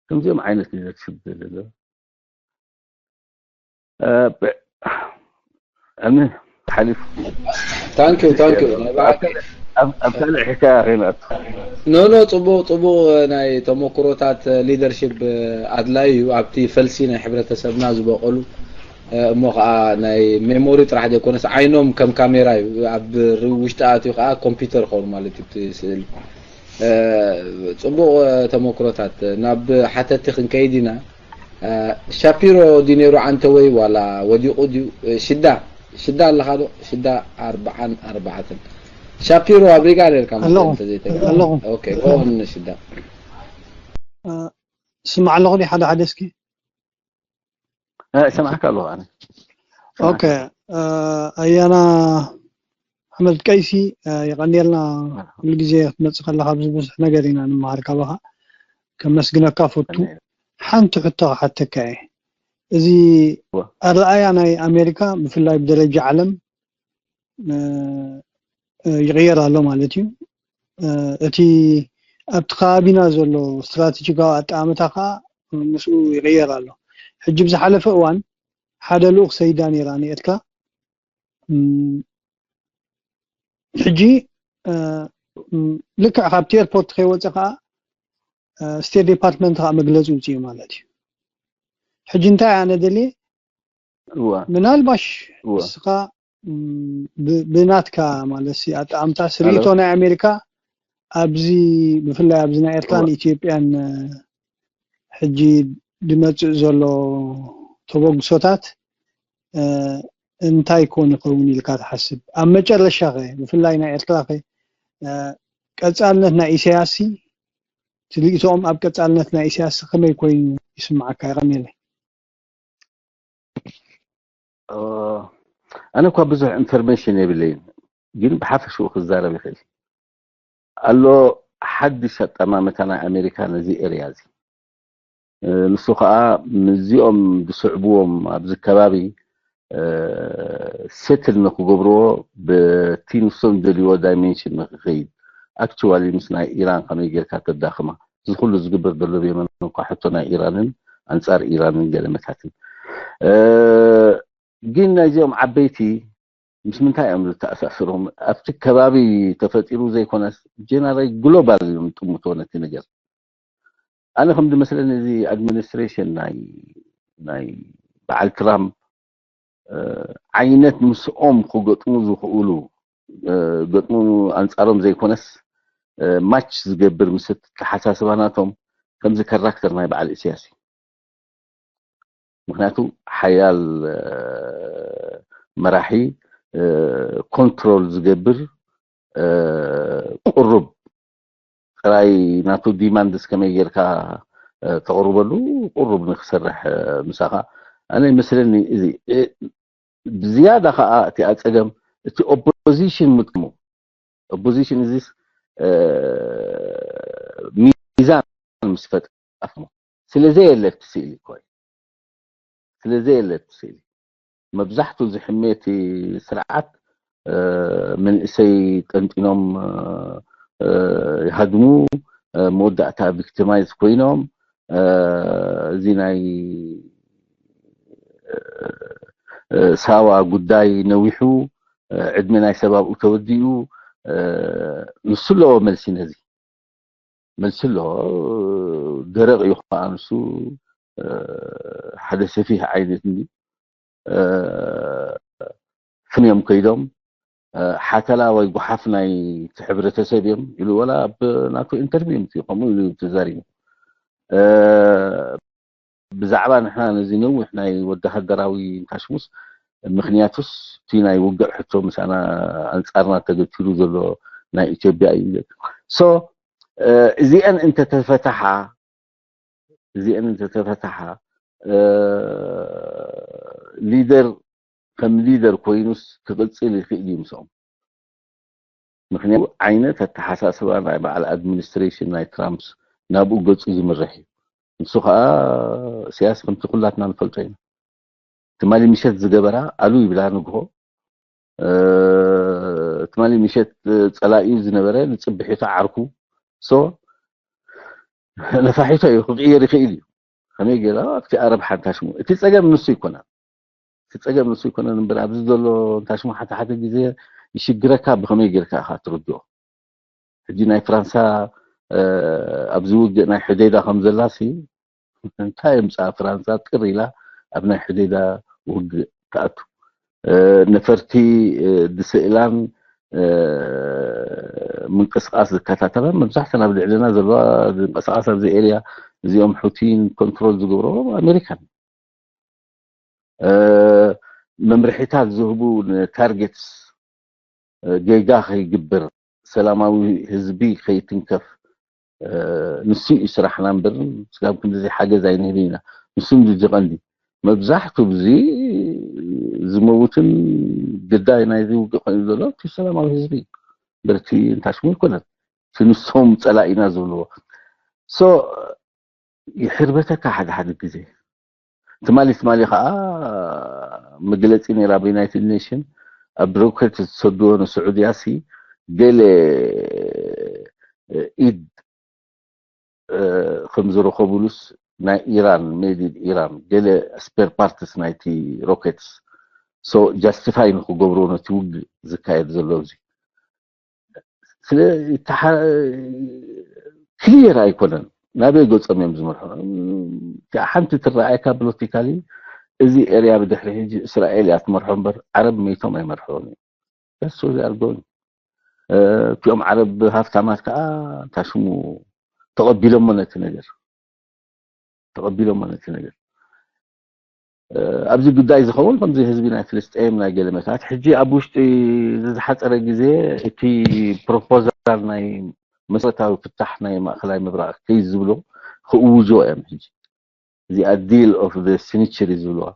ከምዚኦም ዓይነት ሊደርሽፕ ዘለ ኣነ ሓሊፉ ታንኪዩ ታንኪዩ ኣብ ካልእ ሕካያ ከይንኣቱ ኖ ኖ ፅቡቅ ፅቡቅ ናይ ተመክሮታት ሊደርሽፕ ኣድላይ እዩ ኣብቲ ፈልሲ ናይ ሕብረተሰብና ዝበቀሉ እሞ ከዓ ናይ ሜሞሪ ጥራሕ ዘይኮነስ ዓይኖም ከም ካሜራ እዩ ኣብ ውሽጢ ኣትዩ ከዓ ኮምፒውተር ኸውን ማለት እዩ ስእሊ ፅቡቅ ተመክሮታት ናብ ሓተቲ ክንከይድ ኢና ሻፒሮ ድዩ ነይሩ ዓንተወይ ዋላ ወዲቁ ድዩ ሽዳ ሽዳ ኣለኻ ዶ ሽዳ ኣርባዓን ኣርባዕተን ሻፒሮ ኣብ ሪጋ ነርካ ኣለኹ ኣለኹ ኦኬ ጎን ሽዳ ስማዕ ኣለኹ ዲ ሓደ ሓደ እስኪ ሰማዕካ ኣለኹ ኣነ ኦኬ ኣያና ኣሕመድ ቀይሲ የቐንየልና ኩሉ ግዜ ክትመፅእ ከለካ ኣብዚ ብዙሕ ነገር ኢና ንምሃር ካባካ ከመስግነካ ፈቱ ሓንቲ ሕቶ ክሓተካ እየ እዚ ኣረኣያ ናይ ኣሜሪካ ብፍላይ ብደረጃ ዓለም ይቕየር ኣሎ ማለት እዩ እቲ ኣብቲ ከባቢና ዘሎ ስትራቴጂካዊ ኣጠማምታ ከዓ ምስኡ ይቕየር ኣሎ ሕጂ ብዝሓለፈ እዋን ሓደ ልኡክ ሰይዳ ነይራ ንኤርትራ ሕጂ ልክዕ ካብቲ ኤርፖርት ከይወፀ ከዓ ስቴት ዲፓርትመንት ከዓ መግለፂ ውፅኡ ማለት እዩ ሕጂ እንታይ ኣነ ደልየ ምናልባሽ እስኻ ብናትካ ማለት ኣጠኣምታ ስርኢቶ ናይ ኣሜሪካ ኣብዚ ብፍላይ ኣብዚ ናይ ኤርትራን ኢትዮጵያን ሕጂ ዝመፅእ ዘሎ ተበግሶታት እንታይ ኮን ይኸውን ኢልካ ትሓስብ ኣብ መጨረሻ ኸ ብፍላይ ናይ ኤርትራ ኸ ቀፃልነት ናይ ኢሳያስ ትልኢቶኦም ኣብ ቀፃልነት ናይ ኢሳያስ ከመይ ኮይኑ ይስምዓካ ይቐኒለይ ኣነ እኳ ብዙሕ ኢንፎርሜሽን የብለይን ግን ብሓፈሽኡ ክዛረብ ይኽእል ኣሎ ሓድሽ ኣጠማመታ ናይ ኣሜሪካ ነዚ ኤርያ እዚ ንሱ ከዓ ምስዚኦም ዝስዕብዎም ኣብዚ ከባቢ ሴትል ንክገብርዎ በቲ ንሶም ዝደልይዎ ዳይሜንሽን ንክኸይድ ኣክቹዋሊ ምስ ናይ ኢራን ከመይ ጌርካ ተዳኽማ እዚ ኩሉ ዝግበር ዘሎ ብየመን እኳ ሕቶ ናይ ኢራንን ኣንፃር ኢራንን ገለመታትን ግን ናይዚኦም ዓበይቲ ምስ ምንታይ እዮም ዝተኣሳስሮም ኣብቲ ከባቢ ተፈጢሩ ዘይኮነስ ጀነራል ግሎባል እዮም ጥምቶ ነቲ ነገር ኣነ ከም ዝመስለኒ እዚ ኣድሚኒስትሬሽን ናይ ናይ በዓል ትራምፕ ዓይነት ምስኦም ክገጥሙ ዝኽእሉ ገጥሙ ኣንፃሮም ዘይኮነስ ማች ዝገብር ምስ ተሓሳስባ ናቶም ከምዚ ካራክተር ናይ በዓል እስያስ እዩ ምክንያቱ ሓያል መራሒ ኮንትሮል ዝገብር ቁሩብ ጥራይ ናቱ ዲማንድስ ከመይ ጌርካ ተቕርበሉ ቁሩብ ንክሰርሕ ምሳኻ ኣነ ይመስለኒ እዚ ብዝያዳ ከዓ እቲ ኣፀገም እቲ ኦፖዚሽን ምጥሙ ኦፖዚሽን እዚስ ሚዛን ምስ ፈጠፍሞ ስለዘየለ እቲ ስእሊ እኮ ስለዘየለ እቲ ስእሊ መብዛሕቱ ዝሕሜ እቲ ስርዓት መንእሰይ ጠንጢኖም ይሃድሙ መወዳእታ ቪክቲማይዝ ኮይኖም እዚ ናይ ሳዋ ጉዳይ ነዊሑ ዕድመ ናይ ሰብ ኣብኡ ተወዲኡ። ንሱ ኣለዎ መልሲ ነዚ። መልሲ ኣለዎ። ደረቕ እዩ ከዓ ንሱ። ሓደ ሰፊሕ ዓይነት እንዲ ፍንዮም ከይዶም ሓተላ ወይ ጓሓፍ ናይ እቲ ሕብረተሰብ እዮም ኢሉ ወላ ኣብ ናቱ ኢንተርቪው ምስ ከምኡ ኢሉ ተዛሪቡ። ብዛዕባ ንሕና ነዚ ነዊሕ ናይ ወተሃደራዊ ታሽሙስ ምክንያቱስ እቲ ናይ ውግዕ ሕቶ ምሳና ኣንጻርና ተገቲሩ ዘሎ ናይ ኢትዮጵያ እዩ። ሶ እዚአን እንተተፈታሓ እዚአን እንተተፈታሓ ሊደር ከም ሊደር ኮይኑስ ክቕጽል ይኽእል እዩ ምስኦም። ምክንያቱ ዓይነት ኣተሓሳስባ ናይ በዓል ኣድሚኒስትሬሽን ናይ ትራምፕስ ናብኡ ገጹ ዝምርሕ እዩ። ንሱ ከዓ ኢሳያስ ከምቲ ኩላትና ንፈልጦ ኢና። ትማሊ ምሸት ዝገበራ ኣሉ ይብላ ንግሆ ትማሊ ምሸት ጸላኢኡ ዝነበረ ንጽብሒቱ ዓርኩ ሶ ነፋሒቶ እዩ ክቕየር ይኽእል እዩ። ከመይ ገይራ ኣብቲ ኣረብ ሓንታሽሙ እቲ ጸገም ንሱ ይኮና እቲ ጸገም ንሱ ይኮነን እምበር ኣብዚ ዘሎ እንታሽሙ ሓደ ሓደ ግዜ ይሽግረካ ብኸመይ ገይርካ ኢኻ ትርድኦ። ሕጂ ናይ ፍራንሳ ኣብዚ ውግእ ናይ ሕዴዳ ከም ዘላሲ እንታይ የምፅኣ ፍራንሳ ጥር ኢላ ኣብ ናይ ሕዴዳ ውግእ ትኣቱ። ነፈርቲ ዝስእላን ምንቅስቃስ ዝከታተላን መብዛሕተን ኣብ ልዕልና ዘለዋ ዝንቀሳቀስ ኣብዚ ኤርያ እዚኦም ሑቲን ኮንትሮል ዝገብሮ ኣሜሪካን መምርሒታት ዝህቡ ንታርጌትስ ጌጋ ከይግብር ሰላማዊ ህዝቢ ከይትንከፍ ንሱ እዩ ስራሕና እምበር ስጋብ ክንድዚ ሓገዝ ኣይንህብ ኢና። ንሱ እንዲ ቀንዲ መብዛሕቱ ብዚ ዝመውትን ግዳይ ናይዚ ውግእ ኮይኑ ዘሎ እቲ ሰላማዊ ህዝቢ በርቲ እንታሽሙ ይኮነት እቲ ንሶም ፀላኢና ዝብልዎ ሶ ይሕርበተካ ሓደ ሓደ ግዜ ትማሊ ትማሊ ከዓ መግለፂ ነይራ ኣብ ዩናይትድ ኔሽን ኣብ ሮኬት ዝሰድዎ ንስዑድያ ሲ ገለ ኢድ ከም ዝረኸቡሉስ ናይ ኢራን ሜድ ኢን ኢራን ገለ ስፔር ፓርትስ ናይቲ ሮኬትስ ሶ ጃስቲፋይ ንክገብርዎ ነቲ ውግእ ዝካየድ ዘሎ እዚ ስለ ክሊየር ኣይኮነን ናበይ ገፆም እዮም ዝመርሑ እቲኣ ሓንቲ ትረኣየካ ፖለቲካሊ እዚ ኤርያ ብድሕሪ ሕጂ እስራኤል እያ ትመርሖ እምበር ዓረብ መይቶም ኣይመርሕዎም እዮም that's what they are doing እቲኦም ዓረብ ሃፍታማት ከዓ ታሽሙ ተቐቢሎሞ ነቲ ነገር ተቐቢሎሞ ነቲ ነገር ኣብዚ ጉዳይ ዝኸውን ከምዚ ህዝቢ ናይ ፍልስጤም ናይ ገለመታት ሕጂ ኣብ ውሽጢ ዝዝሓፀረ ግዜ እቲ ፕሮፖዛል ናይ መሰረታዊ ፍታሕ ናይ ማእከላይ ምብራቕ ከይ ዝብሎ ክእውጆ እዮም ሕጂ እዚኣ ዲል ኦፍ ሲኒቸሪ ዝብልዋ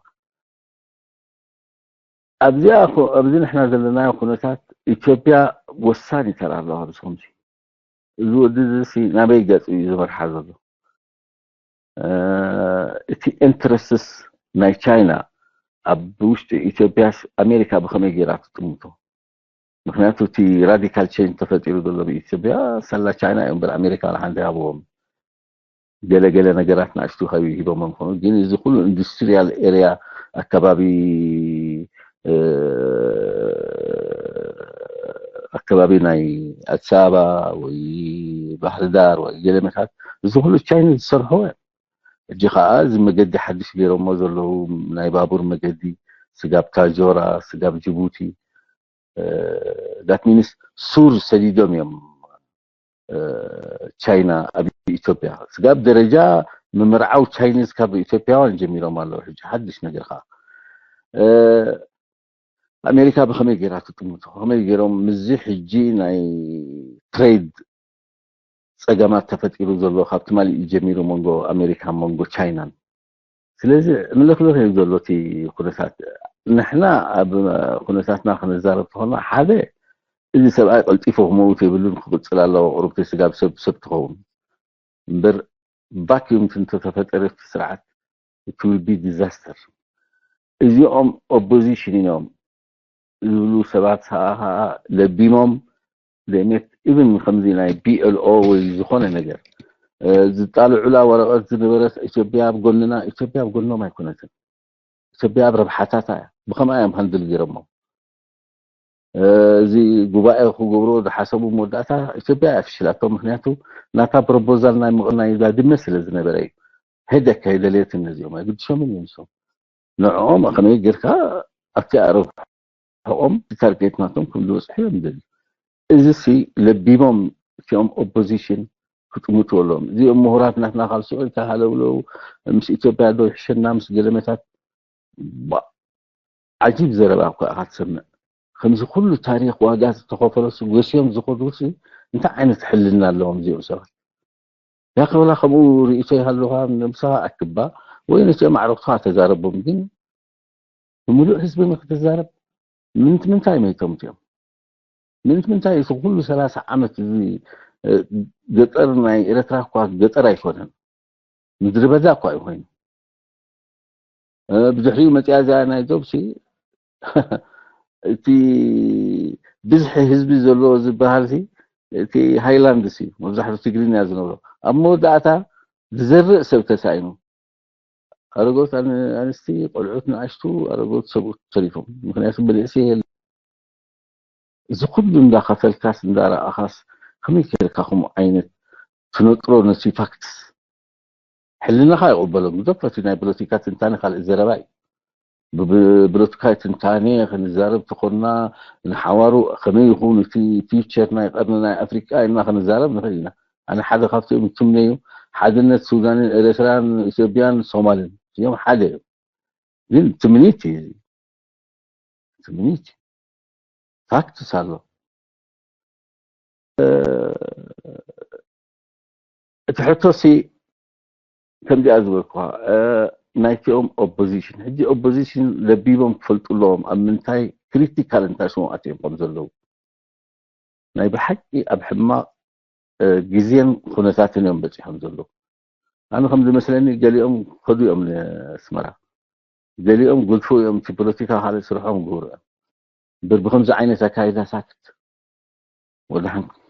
ኣብዚኣ ኣብዚ ንሕና ዘለናዮ ኩነታት ኢትዮጵያ ወሳኒ ተራ ኣለዋ ኣብዚ ከምዚ እዚ ወዲ እዚ ናበይ ገፅ እዩ ዝመርሓ ዘሎ እቲ ኢንትረስትስ ናይ ቻይና ኣብ ውሽጢ ኢትዮጵያስ ኣሜሪካ ብከመይ ገይራ ትጥምቶ ምክንያቱ እቲ ራዲካል ቼንጅ ተፈጢሩ ዘሎ ብኢትዮጵያ ሳላ ቻይና እዮም በር ኣሜሪካ ሓንቲ ሃብዎም ገለገለ ነገራት ንኣሽቱ ካብ ሂቦም ምኮኑ ግን እዚ ኩሉ ኢንዱስትሪያል ኤሪያ ኣካባቢ ኣካባቢ ናይ ኣዲስ ኣበባ ወይ ባህርዳር ወይ ገለመታት እዚ ኩሉ ቻይና ዝሰርሖ ሕጂ ከዓ እዚ መገዲ ሓድሽ ገይሮሞ ዘለዉ ናይ ባቡር መገዲ ስጋብ ታጆራ ስጋብ ጅቡቲ that means ሱር ሰዲዶም እዮም ቻይና ኣብ ኢትዮጵያ ስጋብ ደረጃ ምምርዓው ቻይኒዝ ካብ ኢትዮጵያውያን ጀሚሮም ኣለዉ ሕጂ ሓድሽ ነገር ከዓ ኣሜሪካ ብከመይ ገይራ ትጥምቶ ከመይ ገይሮም ምዚ ሕጂ ናይ ትሬድ ፀገማት ተፈጢሩ ዘሎ ካብ ትማሊ እዩ ጀሚሩ መንጎ ኣሜሪካን መንጎ ቻይናን ስለዚ ምልክልክ እዩ ዘሎ እቲ ኩነታት ንሕና ኣብ ኩነታትና ክንዛረብ ተኾና ሓደ እዚ ሰብኣይ ቀልጢፎ ክመውት የብሉን ክቅፅል ኣለዎ ቁሩብቲ ስጋብ ሰብ ሰብ ትኸውን እምበር ቫኪዩም እንተተፈጠረ እቲ ስርዓት it will be disaster እዚኦም ኦፖዚሽን እዮም ዝብሉ ሰባት ከዓ ለቢሞም ደሜት ኢቭን ከምዚ ናይ ቢኤልኦ ወይ ዝኾነ ነገር ዝጣልዑላ ወረቐት ዝነበረት ኢትዮጵያ ኣብ ጎንና ኢትዮጵያ ኣብ ጎኖም ኣይኮነትን ኢትዮጵያ ኣብ ረብሓታታ እያ ብከምኣ እዮም ሃንድል ገይሮሞ እዚ ጉባኤ ክገብርዎ ዝሓሰቡ መወዳእታ ኢትዮጵያ እያ ፍሽላቶ። ምክንያቱ ናታ ፕሮፖዛል ናይ ምቕናይ ባድመ ስለ ዝነበረ እዩ። ሄደክ ኣይደልየትን ነዚኦም ኣይግድሾምን እዮም ንሶም። ንዕኦም ከመይ ጌርካ ኣብቲ ኣረብሕኦም ታርጌት ናቶም ከም ዝበፅሑ እዮም ደልዩ። እዚ ሲ ለቢሞም እቲኦም ኦፖዚሽን ክጥምቱ ኣለዎም። እዚኦም ምሁራት ናትና ካብ ስዑ ኢልካ ሃለውለው ምስ ኢትዮጵያ ዶ ይሕሸና ምስ ገለመታት ዓጂብ ዘረባ እኳ ኢኻ ትሰምዕ። ከምዚ ኩሉ ታሪኽ ዋጋ ዝተኸፈለሱ ጎስዮም ዝኸዱሲ እንታይ ዓይነት ሕልና ኣለዎም እዚኦም ሰባት? ያ ክብላ ከምኡ ርእይቶ ይሃልኻ ንብስኻ ኣክባ ወይ ነቲ ማዕረግትኻ ተዛረቦም ግን ብምሉእ ህዝቢ ንክትዛረብ ምንት ምንታይ መይቶም እዮም? ምንት ምንታይ እዚ ኩሉ ሰላሳ ዓመት እዚ ገጠር ናይ ኤረትራ እኳ ገጠር ኣይኮነን፣ ምድሪ በዳ እኳ ኣይኮይኑ። ብድሕሪኡ መፅያ እዚኣ ናይ ዶብሲ እቲ ብዝሒ ህዝቢ ዘለዎ ዝበሃል ሲ እቲ ሃይላንድ ሲ መብዛሕትኡ ትግርኛ ዝነብሮ ኣብ መወዳእታ ዝዘርእ ሰብ ተሳኢኑ። ኣረጎት ኣንስቲ ቆልዑት ንኣሽቱ ኣረጎት ሰብኡት ተሪፎም ምክንያቱ ብልዕሲ የለ። እዚ ኩሉ እንዳኸፈልካስ እንዳረኣኻስ ከመይ ጌርካ ከምኡ ዓይነት ትነጥሮ ነቲ ፋክትስ? ሕልናኻ ይቕበሎ ግደፎ። እቲ ናይ ፖለቲካ ትንታኔ ካልእ ዘረባ እዩ። ብፖለቲካዊ ትንታኔ ክንዛረብ ተኾንና ንሓዋሩ ከመይ ይኹን እቲ ፊውቸር ናይ ቀርኒ ናይ ኣፍሪቃ ኢልና ክንዛረብ ንኽእል ኢና። ኣነ ሓደ ካብቲኦም ትምነዩ ሓድነት ሱዳንን ኤርትራን ኢትዮጵያን ሶማልን እዮም ሓደ እዮም። ግን ትምኒት እዩ ትምኒት ፋክትስ ኣሎ። እቲ ሕቶሲ ከምዚኣ ዝበልኩኻ ናይቲኦም ኦፖዚሽን ሕጂ ኦፖዚሽን ለቢቦም ክፈልጡ ኣለዎም ኣብ ምንታይ ክሪቲካል እንታይ ስምኦም ኣትዮም ከም ዘለዉ ናይ ብሓቂ ኣብ ሕማቕ ግዜን ኩነታትን እዮም በፂሖም ዘለዉ። ኣነ ከም ዝመስለኒ ገሊኦም ከዱ እዮም ንኣስመራ፣ ገሊኦም ጉድፉ እዮም እቲ ፖለቲካ ካልእ ስርሖም ግብሩ እዮም እምበር ብከምዚ ዓይነት ኣካይዳ ሳክት ወዳሓንኩም።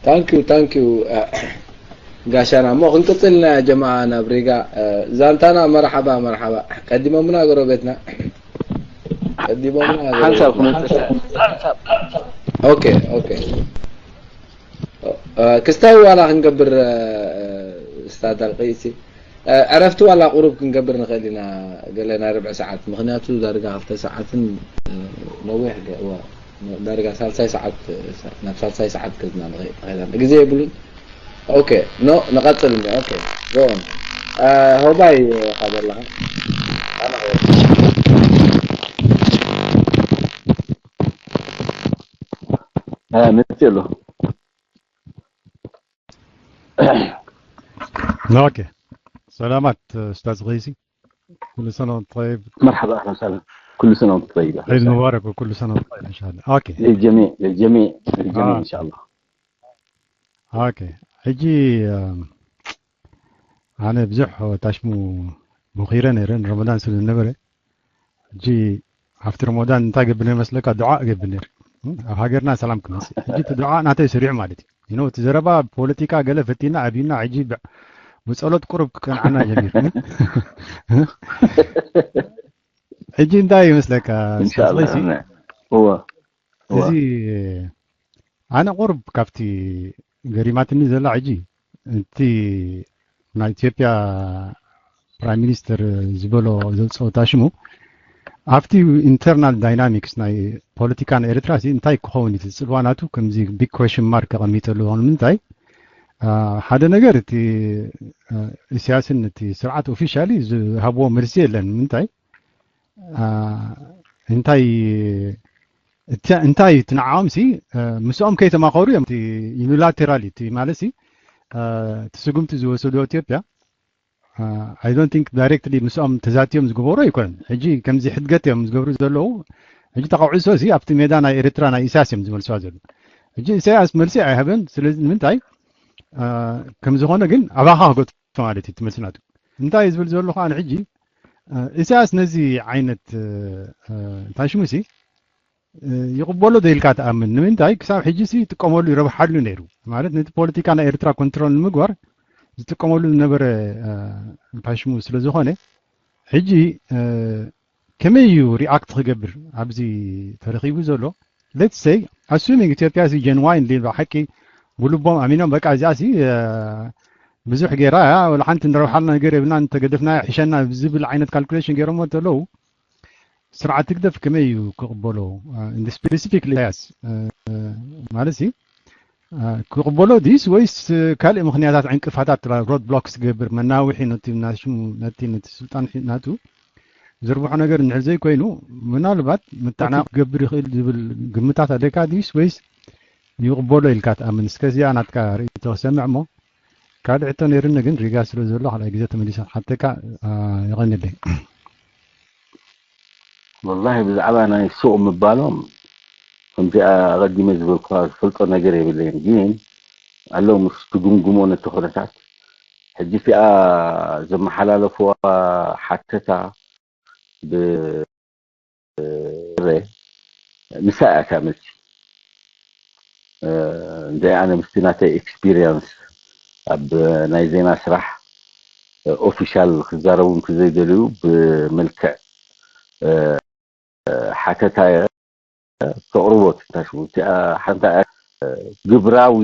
ታንኪዩ ታንኪዩ ጋሻና እሞ ክንቅፅል ኢና ጀማዓ ናብ ሪጋ ዛንታና። መርሓባ መርሓባ። ቀዲሞምና ጎረቤትና ቀዲሞምና ሓንሳብ ጎረቤትና። ክመፅእ ሓንሳብ ኦኬ ኦኬ። ክስታይ ዋላ ክንገብር ስታዳል ቀይሲ ዕረፍቲ ዋላ ቁሩብ ክንገብር ንኽእል ኢና። ገለ ናይ ርብዒ ሰዓት ምክንያቱ ዳርጋ ክልተ ሰዓትን ነዊሕ ዳርጋ ሳልሳይ ሰዓት ናብ ሳልሳይ ሰዓት ገዝና ንኸይድ ንኸይድ ግዜ የብሉን። ኦኬ ኖ ንቐጽል እሞ ኦኬ ጎን ሆባይ ካበላኻ መፅእ ኣሎ ኦኬ ሰላማት استاذ غيثي. كل سنه وانت طيب. مرحبا اهلا وسهلا. كل سنه وانت طيب. عيد مبارك وكل سنه وانت طيب ان شاء الله. اوكي. للجميع للجميع للجميع آه. ان شاء الله. اوكي. ሕጂ ኣነ ብዙሕ ታሽሙ ሞኺረ ነይረ ንረመዳን ስለ ዝነበረ ሕጂ ኣብቲ ረመዳን እንታይ ገብር ነይረ መስለካ? ዱዓ እገብር ነይረ ኣብ ሃገርና ሰላም ክመፅእ። ሕጂ እቲ ዱዓ ናተይ ስሪዑ ማለት እዩ። ይኖ እቲ ዘረባ ፖለቲካ ገለ ፈቲና ኣብዩና ሕጂ ብፀሎት ቁሩብ ክቀንዓና ጀሚሩ። ሕጂ እንታይ ይመስለካ? እንሻላ እወ እዚ ኣነ ቁሩብ ካብቲ ገሪማትኒ ዘላ ሕጂ እቲ ናይ ኢትዮጵያ ፕራይም ሚኒስተር ዝበሎ ዘውፅኦ ታሽሙ ኣብቲ ኢንተርናል ዳይናሚክስ ናይ ፖለቲካ ናይ ኤርትራ ሲ እንታይ ክኸውን እቲ ፅልዋ ናቱ ከምዚ ቢግ ኮሽን ማርክ ከቐሚጠሉ ሆኑ ምንታይ ሓደ ነገር እቲ ኢሳያስን እቲ ስርዓት ኦፊሻሊ ዝሃብዎ መልሲ የለን ምንታይ እንታይ እንታይ እቲ ንዓኦም ሲ ምስኦም ከይተማኸሩ እዮም ዩኒላቴራሊ እቲ ማለት ሲ እቲ ስጉምቲ ዝወሰዱ ኢትዮጵያ I don't think directly ምስኦም ተዛትዮም ዝግበሩ ኣይኮነን። ሕጂ ከምዚ ሕድገት እዮም ዝገብሩ ዘለዉ። ሕጂ ተቃውዕሶ ሲ ኣብቲ ሜዳ ናይ ኤርትራ ናይ ኢሳያስ እዮም ዝመልስዋ ዘለዉ። ሕጂ ኢሳያስ መልሲ ኣይሃበን። ስለዚ ንምንታይ ከም ዝኾነ ግን ኣባኻ ክገቱ ማለት እዩ ትመልሲ ናቱ። እንታይ ዝብል ዘለኹ ኣነ ሕጂ ኢሳያስ ነዚ ዓይነት እንታይ ሽሙ ሲ ይቕበሎ ዶ ኢልካ ትኣምን? ንምንታይ ክሳብ ሕጂ ሲ ይጥቀመሉ ይረብሓሉ ነይሩ ማለት ነቲ ፖለቲካ ናይ ኤርትራ ኮንትሮል ንምግባር ዝጥቀመሉ ዝነበረ እንታይ ሽሙ ስለ ዝኾነ ሕጂ ከመይ እዩ ሪኣክት ክገብር ኣብዚ ተረኺቡ ዘሎ? Let's say assuming ኢትዮጵያ ሲ ጀንዋይን ሊ ሓቂ ብልቦም ኣሚኖም በቃ እዚኣ ሲ ብዙሕ ጌራ እያ ወላ ሓንቲ ንረብሓልና ነገር የብልና እንተገደፍና ይሕሸና ዝብል ዓይነት ካልኩሌሽን ገይሮሞ እንተለዉ ስርዓት ህግደፍ ከመይ እዩ ክቕበሎ? ስፔሲፊክሊ ኢሳያስ ማለት ሲ ክቕበሎ ድዩስ ወይስ ካልእ ምኽንያታት ዕንቅፋታት ሮድ ብሎክስ ክገብር መናውሒ ነቲ ናሽሙ ነቲ ነቲ ስልጣን ናቱ ዘርብሖ ነገር እንድሕር ዘይኮይኑ ምናልባት ምታዕና ክገብር ይኽእል ዝብል ግምታት ኣለካ ድዩስ ወይስ ይቕበሎ ኢልካ ትኣምን? እስከ እዚኣ ናትካ ርእይቶ ክሰምዕ እሞ ካልእ ሕቶ ነይርኒ ግን ሪጋ ስለ ዘሎ ካልኣይ ግዜ ተመሊሰ ክሓተካ። የቐንለይ። ወላሂ ብዛዕባ ናይ ሱቕ ምባሎም ከምቲ ኣቐዲመ ዝበልኩኻ ዝፈልጦ ነገር የብለይን፣ ግን ኣለዉ ምስ ትግምግሞ ነቲ ኩነታት ሕጂ እቲኣ ዘመሓላለፍዋ ሓተታ ብ ንሳ እያ እታ መልሲ። እንደ ኣነ ምስቲ ናተይ ኤክስፒሪየንስ ኣብ ናይ ዜና ስራሕ ኦፊሻል ክዛረቡ እንተዘይደልዩ ብመልክዕ ሓተታ ተቕርቦት ታሽሙ ሓንታ ግብራዊ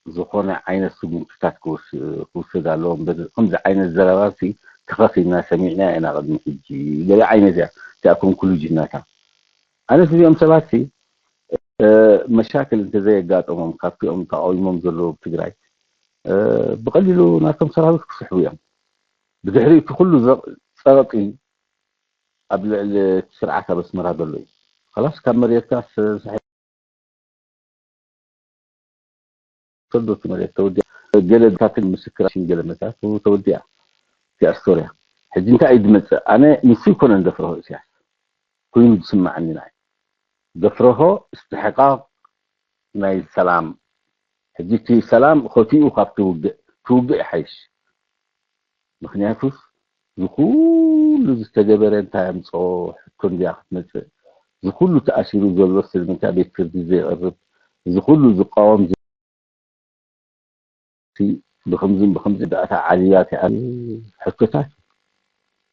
ዝኾነ ዓይነት ስጉምትታት ክውሰድ ኣለዎ እምበር ከምዚ ዓይነት ዘረባ ሲ ተኸኺልና ሰሚዕና ኢና ቅድሚ ሕጂ ገለ ዓይነት እያ እቲኣ ኮንክሉጅን ናታ። ኣነስ እዚኦም ሰባት ሲ መሻክል እንተዘየጋጠሞም ካብቲኦም ተቃዊሞም ዘለዉ ኣብ ትግራይ ብቀሊሉ ናቶም ሰራዊት ክስሕቡ እዮም። ብድሕሪ እቲ ኩሉ ጸቕጢ ኣብ ልዕሊ እቲ ስርዓት ኣብ ኣስመራ ዘሎ እዩ። ከላስ ካብ መሬትካ ሰዶ እቲ መሬት ተወዲኣ ገለ ታትን ምስክራሽን ገለ መታት ተወዲኣ እቲኣ ስቶርያ። ሕጂ እንታይ እዩ ዝመፅእ? ኣነ ንሱ ይኮነን ዘፍርሆ እስያስ ኮይኑ ዝስማዓኒ ናይ ዘፍርሆ እስትሕቃቅ ናይ ሰላም። ሕጂ እቲ ሰላም ኸቲኡ ካብ ትውግእ ትውግእ ይሓይሽ። ምክንያቱስ ዝኩሉ ዝተገበረ እንታይ ኣምፅኦ ሕቶ እንድያ ክትመፅእ ዝኩሉ ተኣሲሩ ዘሎ ስለምንታይ ቤት ፍርዲ ዘይቐርብ ዝኩሉ ዝቃወም ብክምዝን ብክምዚ ዳእታ ዓልያ ሕቶታት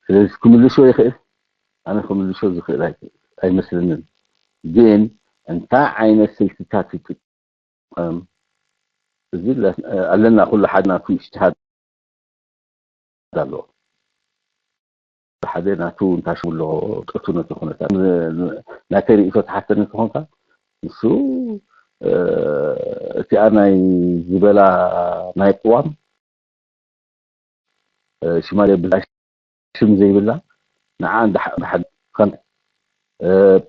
ስለዚ ክምልሶ ይኽእል ኣነ ክምልሶ ዝኽእል ኣይመስልንን ግን እንታይ ዓይነት ስልትታት ይጥቀም እዚ ኣለና ኩሉ ሓደ ናቱ እጅትሃድ ኣለዎ ሓደ ናቱ እንታይ ሽሙ ኣለዎ ጦቱ ነቲ ኩነታት ናተይ ርእይቶ ተሓተኒ ተኾንካ ንሱ እቲኣ ናይ ዝበላ ናይ ቅዋም ሽማል የብላ ሽም ዘይብላ ንዓ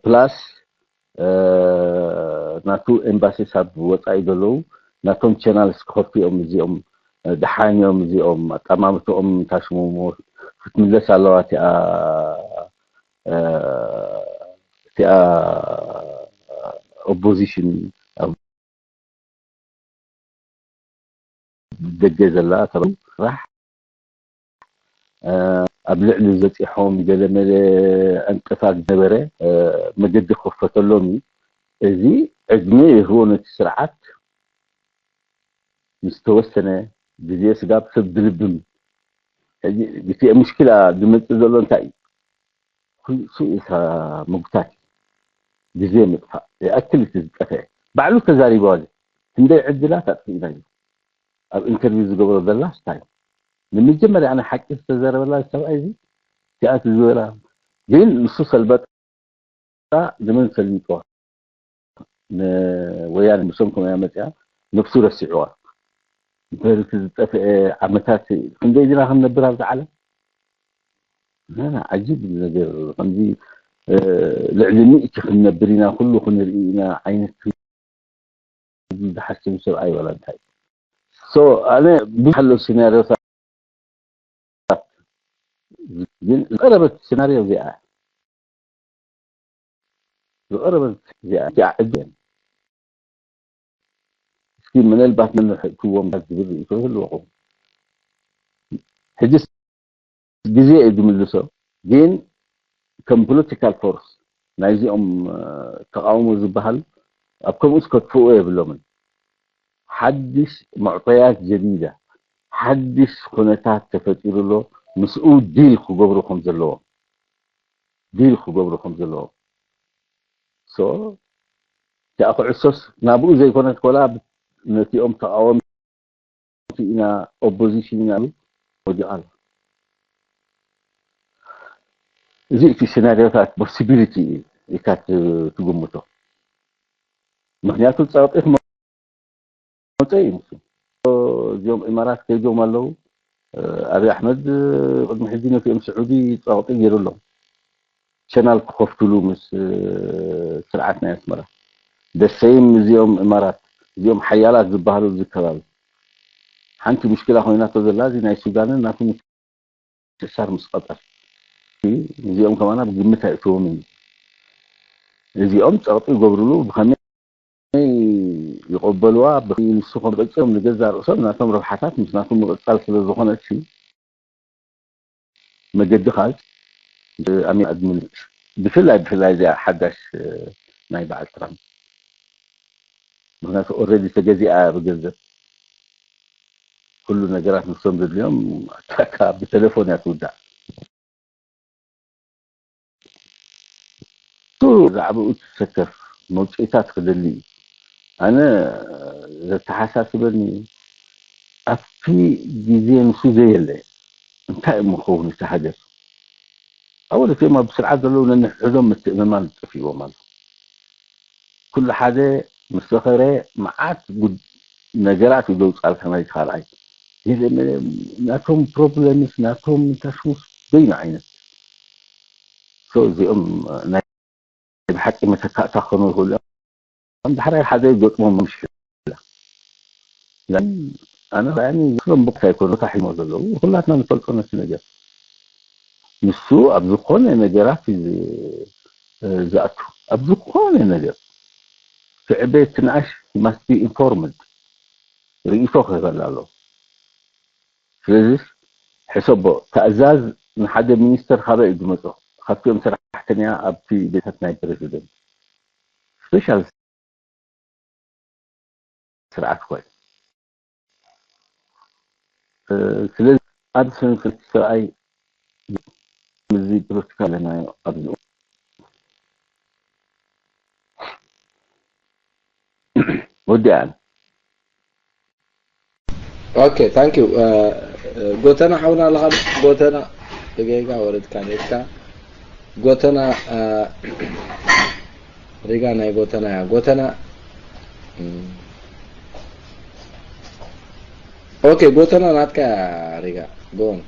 ፕላስ ናቱ ኤምባሲስ ኣብ ወፃኢ ዘለዉ ናቶም ቻናልስ ክኸፍቱ እዮም እዚኦም ደሓን እዮም እዚኦም ኣጠማምትኦም ታሽሞሞ ክትምለስ ኣለዋ እቲኣ እቲኣ ኦፖዚሽን ደገ ዘላ ተባሂሉ ስራሕ ኣብ ልዕሊ ዘፂሖም ገለመለ ዕንቅፋት ዝነበረ መገዲ ክኸፈተሎም እዩ። እዚ ዕድመ ይህቦ ነቲ ስርዓት ምስ ተወሰነ ግዜ ስጋብ ሰብ ዝልብም ሕጂ እቲ ሙሽኪላ ዝመፅእ ዘሎ እንታይ እዩ? ኩሱ እሳ ምጉታት ግዜ ምጥፋእ ይኣክል እቲ ዝጠፍአ ባዕሉ ተዛሪቡ ኣለ ክንደይ ዕድላት ኣጥፊእና እዩ ኣብ ኢንተርቪው ዝገብሮ ዘላ ስታይ ንምጀመርያ ኣነ ሓቂ ዝተዘረበላ ሰብኣይ እዚ ሲኣት ዝበላ ግን ንሱ ሰልበጣ ንመን ሰሊጥዋ ንወያነ ምሶም ከመያ መፅያ ነብሱ ረሲዕዋ በርቲ ዝጠፍአ ዓመታት ክንደይ ዲና ክንነብር ኣብዛ ዓለም ዓጂብ ነገር ከምዚ ልዕሊ ሚእቲ ክንነብር ኢና ኩሉ ክንርኢ ኢና ዓይነት ዝሓስብ ሰብኣይ ወላ እንታይ ሶ ኣነ ብዙሕ ኣሎ ሲናሪዮታት ግን ዝቀረበት ሲናሪዮ እዚኣ ዝቀረበት እዚኣ ዕድል እስኪ ምናልባት ነንሕእትዎም ዝብል ርእይቶ ይህልወኹም ሕጂ ግዜ እዩ ዝምልሶ ግን ከም ፖለቲካል ፎርስ ናይዚኦም ተቃውሞ ዝበሃል ኣብ ከምኡስ ከጥፍኡ የብሎምን ሓድሽ መዕጠያት ጀዲዳ ሓድሽ ኩነታት ተፈጢሩ ኣሎ ምስኡ ዲል ክገብሩ ከም ዘለዎም ዲል ክገብሩ ከም ዘለዎም። So እቲኣ ኩዕሶስ ናብኡ ዘይኮነት ኮላ ነቲኦም ተቃወምቲ ኢና፣ ኦፖዚሽን ኢና ኢሉ ወዲቓ ኣሎ። እዚ እቲ ሲናሪዮታት ፖሲቢሊቲ እዩ ኢልካ ት- ትግምቶ። ምክንያቱ ጸቕጢ ክመ- መውፅኢ እዩ። እዚኦም ኢማራት ከይዶም ኣለዉ። ኣብይ ኣሕመድ ቅድሚ ሕጂ ነቲኦም ስዑዲ ፀቕጢ ገይሩሎም፣ ቸናል ክኸፍትሉ ምስ ስርዓት ናይ ኣስመራ ደሰይም። እዚኦም ኢማራት እዚኦም ሓያላት ዝበሃሉ ዝከባቢ ሓንቲ ምሽክላ ኮይናቶ ዘላ እዚ ናይ ሱዳንን ናቱ ምትእሳር ምስ ቀጠር እዚኦም ከማና ብግምት ኣይእትዎም እዩ። እዚኦም ፀቕጢ ይገብርሉ ብኸመይ ይቐበልዋ ንሱ ከም ቅፅም ንገዛ ርእሶም ናቶም ረብሓታት ምስ ናቶም ምቕፃል ስለ ዝኾነ እቲ መገዲ ካልእ ኣሚ ኣድሚን ብፍላይ ብፍላይ እዚኣ ሓዳሽ ናይ በዓል ትራምፕ ምክንያቱ ኦረዲ ተገዚኣ ብገንዘብ ኩሉ ነገራት ንሶም ዘድልዮም ኣታካ ብቴሌፎን እያ ትውዳእ። ዛዕባኡ ትሰከፍ መውፅኢታት ክደሊ እዩ። ኣነ ዘተሓሳስበኒ ኣብቲ ግዜ ንሱ ዘየለ እንታይ እሞ ክኸውን እቲ ሃገር ኣወል እቲኦም ኣብ ስርዓት ዘለዉ ነንሕሕዶም ምትእምማን ጠፊዎም ኣሎ። ኩሉ ሓደ ምስ ሰኸረ መዓት ጉድ ነገራት እዩ ዘውፃልካ ናይቲ ካልኣይ ናቶም ፕሮብለምስ ናቶም ታሽሙስ በይኑ ዓይነት እዚኦም ናይ ብሓቂ መተካእታ ክኾኑ ይኽእሉ እዮም። ዳሕራይ ሓደ ገጥሞም ምሽ ኣነ ራእኒ ዝክሎም ብቅታ ይኮኑ ታሒሞ ዘለዉ ኩላትና ንፈልጦ ነቲ ነገር ንሱ ኣብ ዝኾነ ነገራት እዩ ዝኣቱ ኣብ ዝኾነ ነገር ትዕቤት ትንኣሽ must be informed ርእይቶ ክህበላ ኣለዎ። ስለዚ ሕሰቦ ታእዛዝ ንሓደ ሚኒስተር ካበይ እዩ ዝመፅኦ? ካብቲኦም ሰራሕተኛ ኣብቲ ቤታት ናይ ፕሬዚደንት ስፔሻል ስርዓት ኮይኑ ስለዚ ኣብ ሰንሰለት ሰብኣይ ምዚ ፖለቲካ ኣለናዮ ኣብዚ ወዲኣን okay thank you ጎተና ሓውና ኣለኻ ጎተና ብጌጋ ወረድካ ኔትካ ጎተና ሪጋ ናይ ጎተና ያ ጎተና okay ጎተና ናትካ ሪጋ ጎን